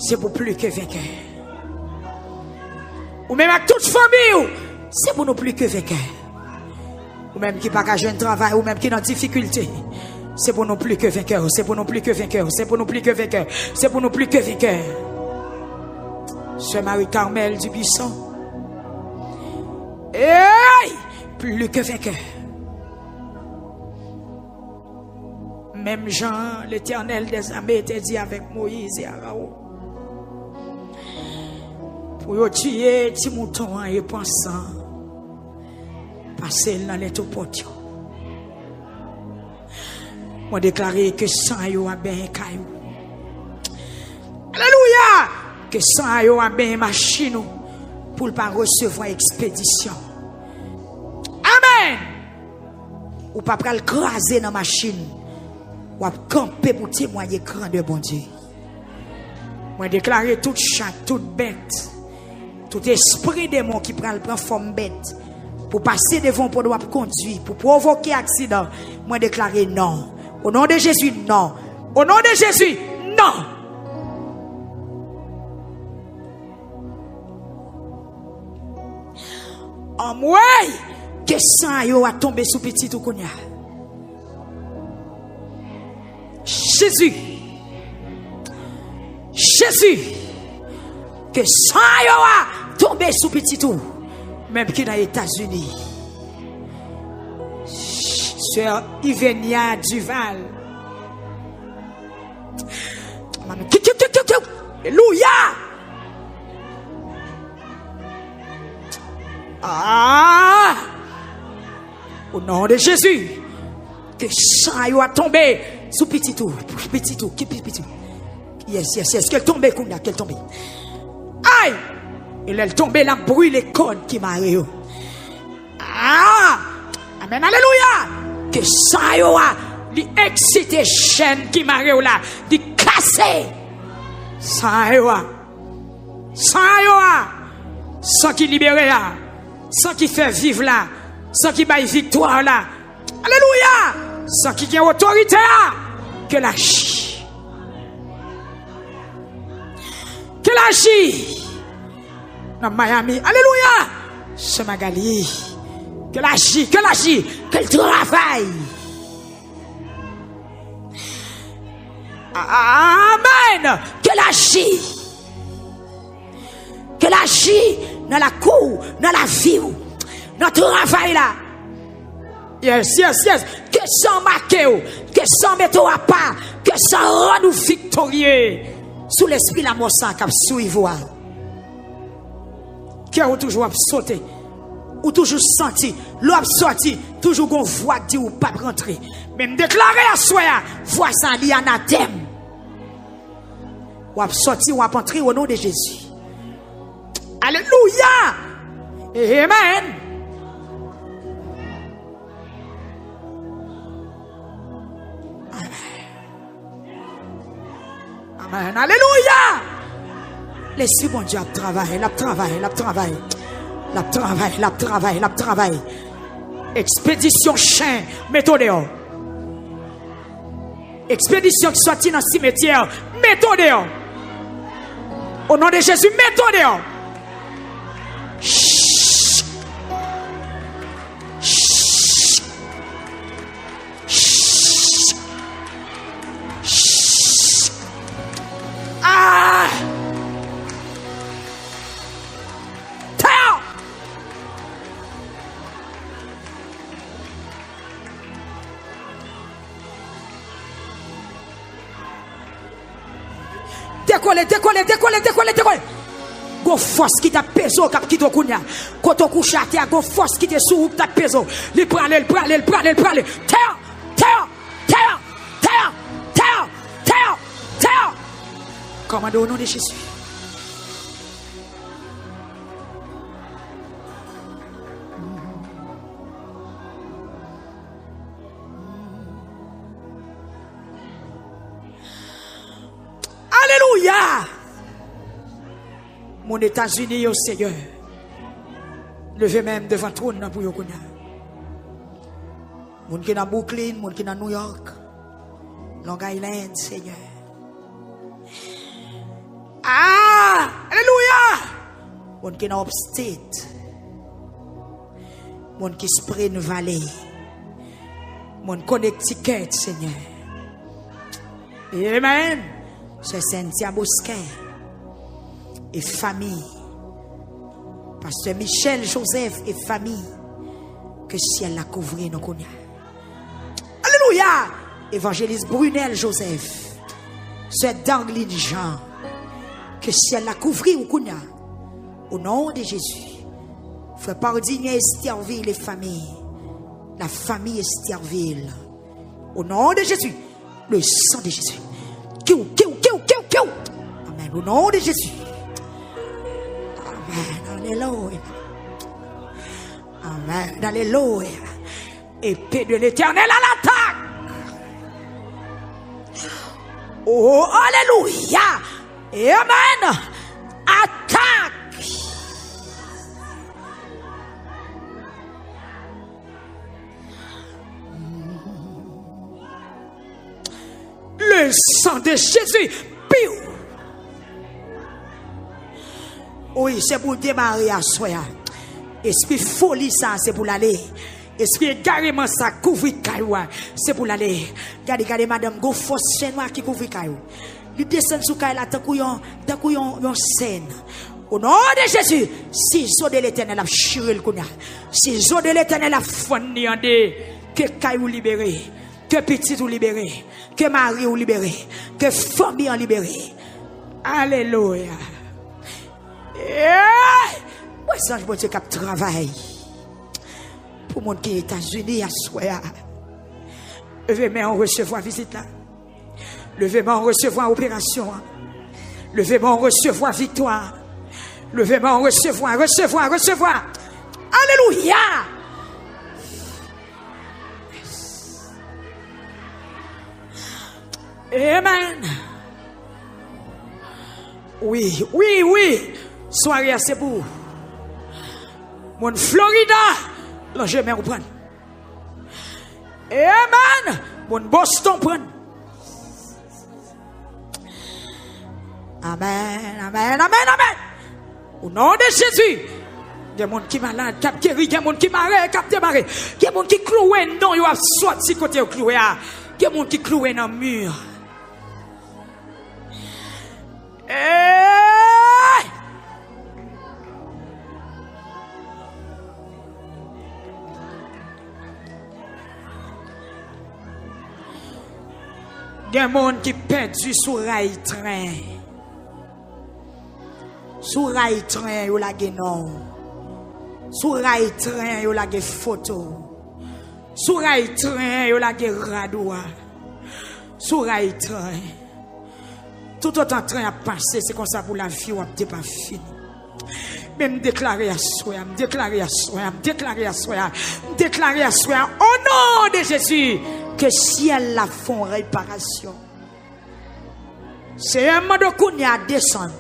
Se pou pli ke venkè. Ou menm ak tout fanmi w, se pou nou pli ke venkè. Ou menm ki pa ka jwenn travay, ou menm ki nan difikilte, se pou nou pli ke venkè, se pou nou pli ke venkè, se pou nou pli ke venkè, se pou nou pli ke venkè. Sè Marie Carmelle Dubuisson. Hey! Pli ke venkè. Menm jan Letènèl dèzame te di avèk Moyiz e Arawon, pou yo tiye ti mouton an e pran san, pase l nan lentopòt yo. Mwen deklare ke san yo a benyen kay ou. Alelouya! Ke san yo a benyen machin ou pou l pa resevwa ekspedisyon. Amèn! Ou pa pral kraze nan machin. W ap kanpe pou temwaye grandè Bondye. Mwen deklare tout chat, tout bèt, tout espri demon ki pral pran fòm bèt pou pase devan w pandan w ap kondwi, pou pwovoke aksidan, mwen deklare non. O non de Jezi, non. O non de Jezi, non. Anmwey, ke san yo a tonbe sou pitit ou kounye a. Jezi. Jezi. Ke san yo a tonbe sou pitit ou. Menm ki nan Etazini. Sè Ivenia Duval. Alelouya. Ah! O non de Jezi, ke san yo a tonbe sou pitit ou, pitit ou, ki pi-, pitit ou. Yes, yes, yes, ke l tonbe kounye a, ke l tonbe. Ay! E lè l tonbe, l ap brile kòd ki mare yo. Ah! Amèn, alelouya! Ke san yo a, li eksite chèn ki mare w la, li kase. San yo a. San yo a, san ki libere a, san ki fè viv la, san ki bay viktwa la. Alelouya! San ki gen otorite a, ke l aji. Ke l aji nan Miami. Alelouya! Sè Magali, ke l aji, ke l aji, ke l travay. Amèn! Ke l aji. Ke l aji nan lakou w, nan lavi w, nan travay la. Yes, yes, yes. Ke san make w, ke san mete w apa, ke san rann ou viktorye sou lespri lamò sa k ap swiv ou a. Kè ou toujou ap sote. Ou toujou santi, lè w ap sòti, toujou gon vwa k di ou p ap rantre. Men m deklare aswè a, vwa sa li anatèm. W ap sòti, w ap antre o non de Jezi. Alelouya! Amen! Amen. Amen. Alelouya! Lespri Bondye ap travay, l ap travay, l ap travay. L ap travay, l ap travay, l ap travay. Ekspedisyon chen, mete w deyò. Ekspedisyon ki sòti nan simetyè, mete w deyò. O non de Jezi, mete w deyò. Ch! Ch! Ch! Ch! Ah! Tè! Dekole, dekole, dekole, dekole, dekole. Gon fòs ki t ap peze w k ap kite w kounye a. Kote w kouche atè a, gon fòs ki te sou ou k t ap peze w. Li prale, l prale, l prale, l prale. Tè a, tè a, tè a, tè a, tè a, tè a, tè a, tè a. Kòmande o non de Jezi. Alelouya! Moun Etazini yo, Senyè, leve men devan twòn nan pou yo kounye a. Moun ki nan Brooklyn, moun ki nan New York, Long Island, Senyè. Ah! Alelouya! Moun ki nan Upstate. Moun ki Spring Valley. Moun Connecticut, Senyè. Amen. Sè Cynthia Bosquet e fanmi. Pastè Michel Joseph e fanmi. Ke syèl la kouvri nou kounye a. Alelouya! Evanjelis Brunel Joseph, sè Darline Jean, ke syèl la kouvri w kounye a. O non de Jezi. Frè Pardinien Esterville e fanmi. La fanmi Esterville. O non de Jezi. Le sang de Jésus. Kiw, kiw, kiw, kiw, kiw. Amen. O non de Jezi. Amen. Alelouya. Amen. Alelouya. Épée de l'Éternel à l'attaque. Oh, alelouya. Amen. Atak. Le sang de Jésus. Piw. Wi, se pou demare aswè a. Espri foli sa, se pou l ale. Espri egareman sa, kouvri kay ou a, se pou l ale. Gade, gade, madanm, gon fòs fènwa ki kouvri kay ou. Li desann sou kay la tankou yon, tankou yon, yon sèn. O non de Jezi, sizo de Letènèl ap chire l kounye a. Sizo de Letènèl ap fann li an de. Ke kay ou libere. Ke pitit ou libere. Ke mari ou libere. Ke fanmi an libere. Alelouya. Ey! Mwen santi Bondye k ap travay pou moun ki Etazini aswè a. Leve men w, resevwa vizit la. Leve men w, resevwa operasyon an. Leve men w, resevwa viktwa. Leve men w, resevwa, resevwa, resevwa. Alelouya! Amen. Wi, wi, wi. Sware a se pou ou. Moun Florida, lonje men ou pran. Amen. Moun Boston pran. Amen, amen, amen, amen. O non de Jezi. Gen moun ki malad, k ap geri, gen moun ki mare, k ap demare. Gen moun ki klouwe, non yo ap sòti kote yo klouwe a. Gen moun ki klouwe nan mi. Ey! Gen moun ki pèdi sou ray tren. Sou ray tren yo lage non w. Sou ray tren yo lage foto w. Sou ray tren yo lage rad ou a. Sou ray tren. Toutotan tan ap pase, se konsa pou lavi w ap depafini. Men m deklare aswè a, m deklare aswè a, m deklare aswè a, m deklare aswè a, o non de Jezi, ke syèl la fè yon reparasyon. Seyè, m mande w kounye a desann,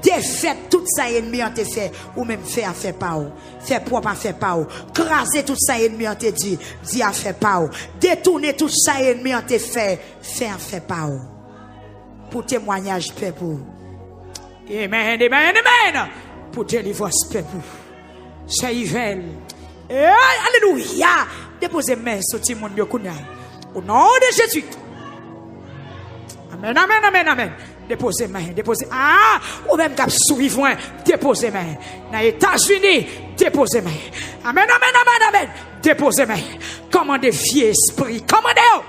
defèt tout sa ènmi an te fè, ou menm fè afè pa w, fè pwòp afè pa w, kraze tout sa ènmi an te di, di afè pa w, detounen tout sa ènmi an te fè, fè afè pa w. Pou temwayaj pèp ou. Amen, amen, amen. Pou delivrans pèp ou. Sè Ivèl. Ey, alelouya. Depoze men sou timoun yo kounye a. O non de Jezi. Amen, amen, amen, amen. Depoze men, depoze. Ah, ou menm k ap swiv mwen, depoze men. Nan Etazini, depoze men. Amen, amen, amen, amen. Depoze men. Kòmande vye espri. Kòmande yo.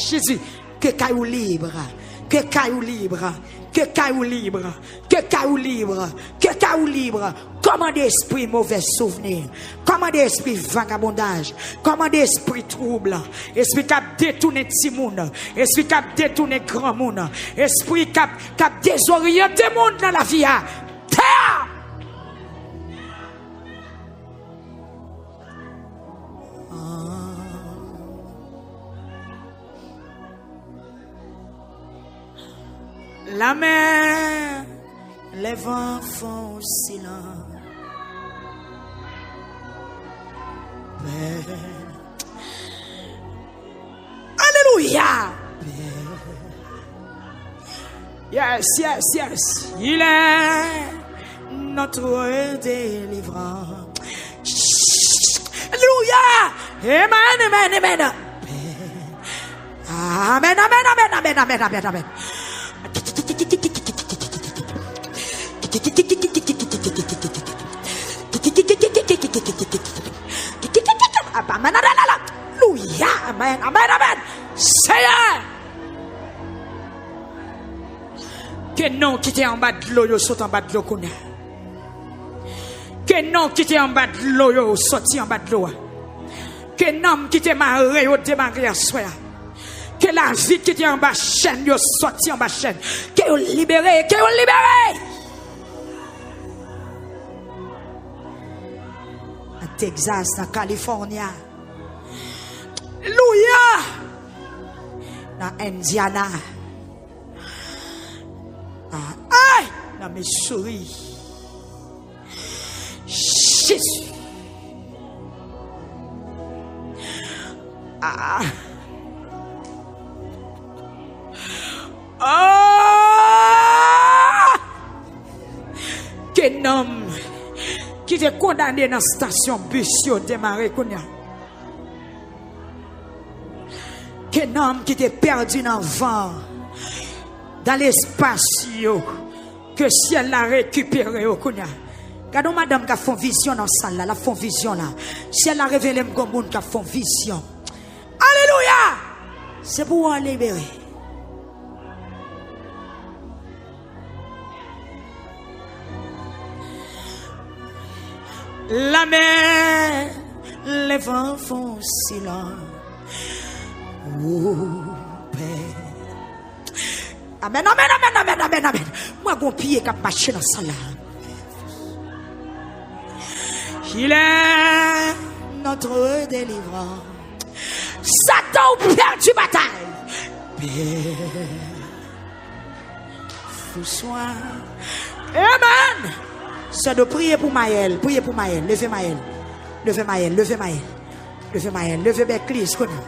Jezi, ke kay ou lib, ke kay ou lib, ke kay ou lib, ke kay ou lib, ke kay ou lib. Kòmande espri movè souvni, kòmande espri vagabondaj, kòmande espri twoub, espri k ap detounen timoun, espri k ap detounen granmoun, espri k ap, k ap dezoryante moun nan lavi a. Tè a! Lamè, lèvan fon silan. Pè. Alelouya! Pè. Yes, yes, yes. Il est notre délivrance. Alelouya! Amen, amen, amen. Amen, amen, amen, amen, amen, amen, amen. Alelouya! Amen, amen, amen. Seyè! Ke non ki te anba dlo yo sot anba dlo kounye a. Ke non ki te anba dlo yo soti anba dlo a. Ke nanm ki te mare yo demare aswè a. Ke lavi ki te anba chèn yo soti anba chèn. Ke yo libere, ke yo libere. Nan Texas, nan California. Alelouya! Nan Indiana. Ah, ay! Nan Missouri. Jezi. Ah. Ah! Ke nanm ki te kondane nan stasyon bis yo demare kounye a. Ke nanm ki te pèdi nan van, dan lespas yo, ke syèl la rekipere yo kounye a. Gade yon madanm k ap fè yon vizyon nan sal la, l ap fè yon vizyon la. Syèl la revele m gon moun k ap fè yon vizyon. Alelouya! Se pou w libere. Lamè, lèvan fon silan. Ou pè. Amen, amen, amen, amen, amen, amen. Mwen gon pye k ap mache nan sal la. Il est notre délivrance. Satan, ou pèdi batay. Pè. Fou swa. Amen. Sè de priye pou Mayèl, priye pou Mayèl, leve Mayèl. Leve Mayèl, leve Mayèl. Leve Mayèl, leve Bèklis kounye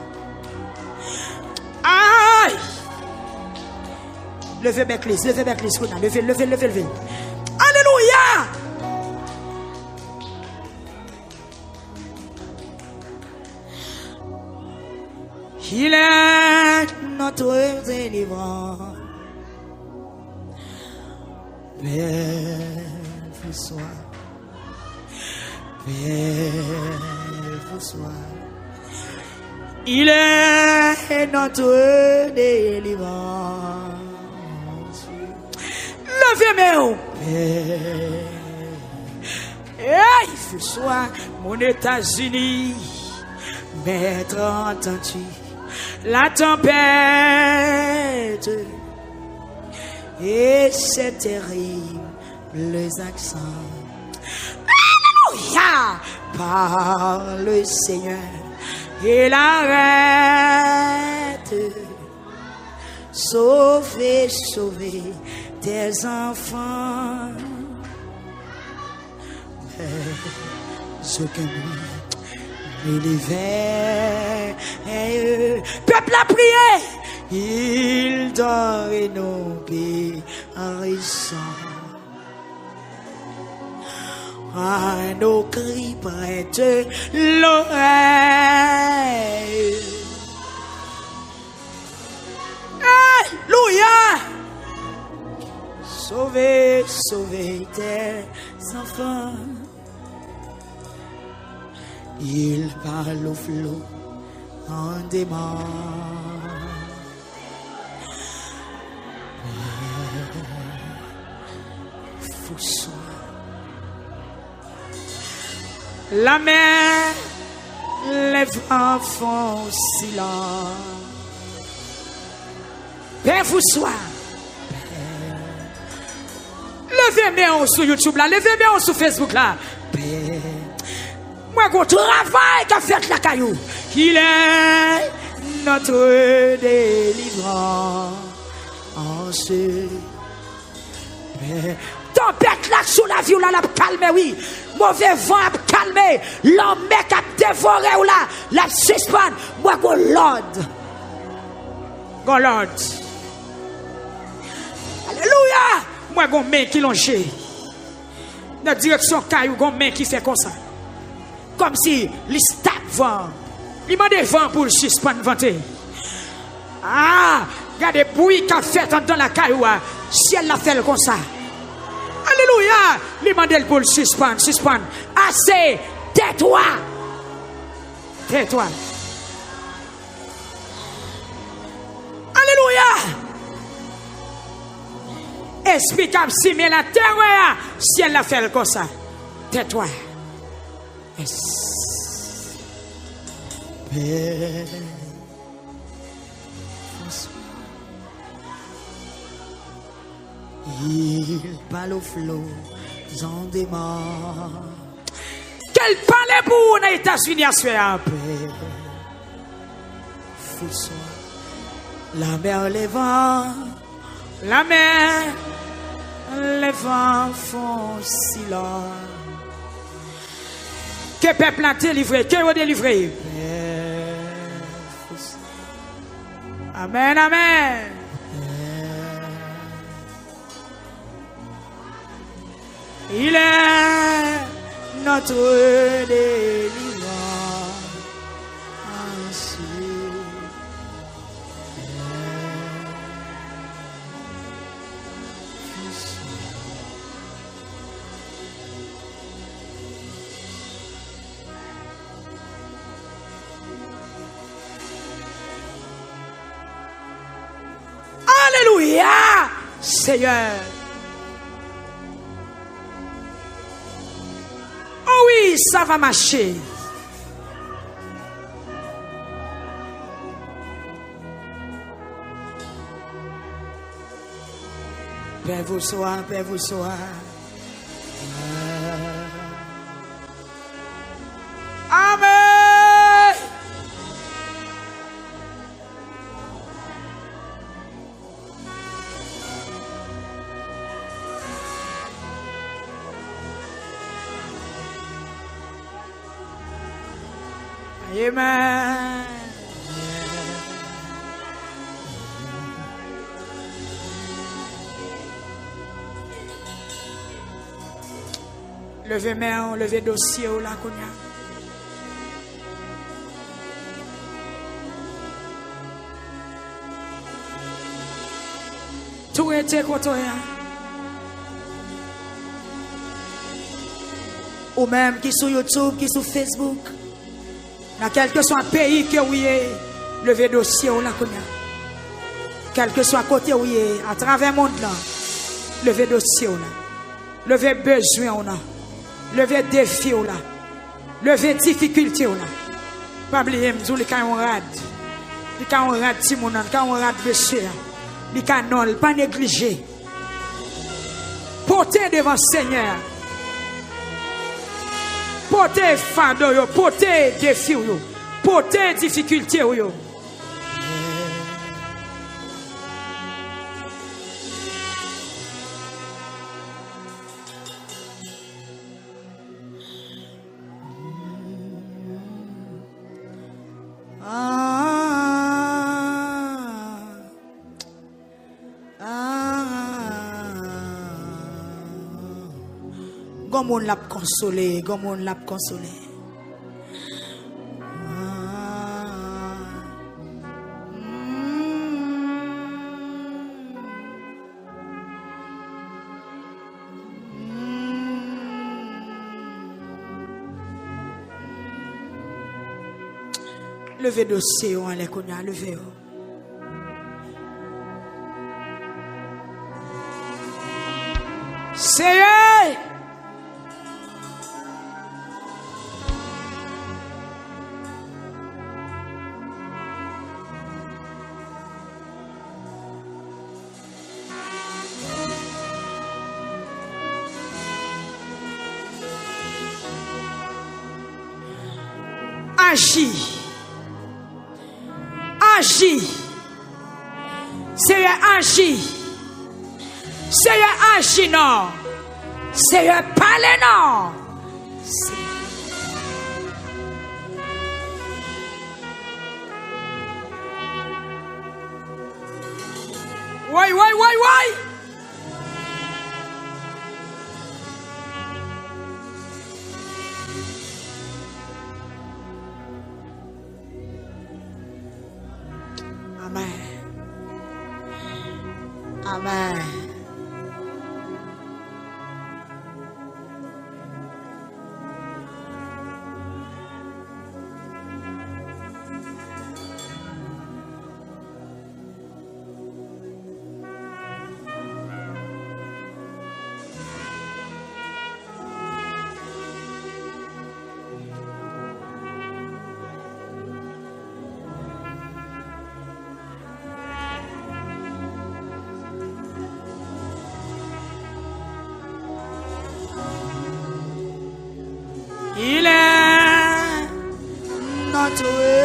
a. Ay! Leve Bèklis, leve Bèklis kounye a. Leve, leve, leve, leve. Alelouya! Il est notre délivrance. Pè, fou swa. Pè, fou swa. Il est notre délivrance. Leve men w. Pè. Ey, fou swa, moun Etazini, mèt antanti, la tanpèt. Et ces terribles accents. Alléluia! Par le Seigneur, il arrête. Sauver, sauver tes enfants. Mais aucun bruit ne les veille. Pèp la priye. Il dort et nos péchés sont à nos cris prête l'oreille. Alléluia! Sauver, sauver tes enfants. Il parle au flot en démon. Fou swa. La mer, les vents font silence. Pè fou swa. Leve men w sou YouTube la, leve men w sou Facebook la. Pè. Mwen gon travay k ap fèt lakay ou. Il est notre délivrance. Tanpèt la k sou lavi w la, l ap kalme, wi. Move van ap kalme. Lanmè k ap devore w la, l ap sispann. Mwen gon lòd. Gon lòd. Alelouya! Mwen gon men ki lonje. Nan direksyon kay ou, gon men ki fè konsa. Kòmsi li stop van. Li mande van pou l sispann vante. Ah, gade bri k ap fèt anndan lakay ou a. Syèl la fè l konsa. Alelouya! Li mande l pou l sispann, sispann. Ase! Tètwa! Tètwa! Alelouya! Espri k ap simen latèrè a, syèl la fè l konsa. Tètwa. Yes. Pè Franswa. Il parle au flot en démon. Ke l pale pou ou nan Etazini aswè a. Pè Franswa. La mer, les vents. La mer, les vents font silence. Ke pèp la delivre, ke yo delivre. Amèn, amèn. Il est notre délivrance. Alelouya, Seyè. Oh wi, sa va mache. Pè Franswa, Pè Franswa. Amèn. Amèn. Leve men w, leve dosye w la kounye a. Tou rete kote w ye a. Ou menm ki sou YouTube, ki sou Facebook, nan kèlkeswa peyi ke w ye, leve dosye w la kounye a. Kèlkeswa kote w ye, atravè mond lan, leve dosye w la. Leve bezwen w nan. Leve defi w la. Leve difikilte w la. Pa bliye, m di w, li ka yon rad. Li ka yon rad timoun nan, li ka yon rad mesye a. Li ka non l, pa neglije. Pote devan Senyè a. Pote fado yo, pote defi w yo, pote difikilte w yo. Ah, ah, ah. Gon moun l ap konsole, gon moun l ap konsole. Ah, mm. Leve dosye yo anlè kounye a, leve yo. Seyè! Aji. Aji. Seyè, aji. Seyè, aji non. Seyè, pale non. Woy, woy, woy, woy. Amèn. Amèn. Il est notre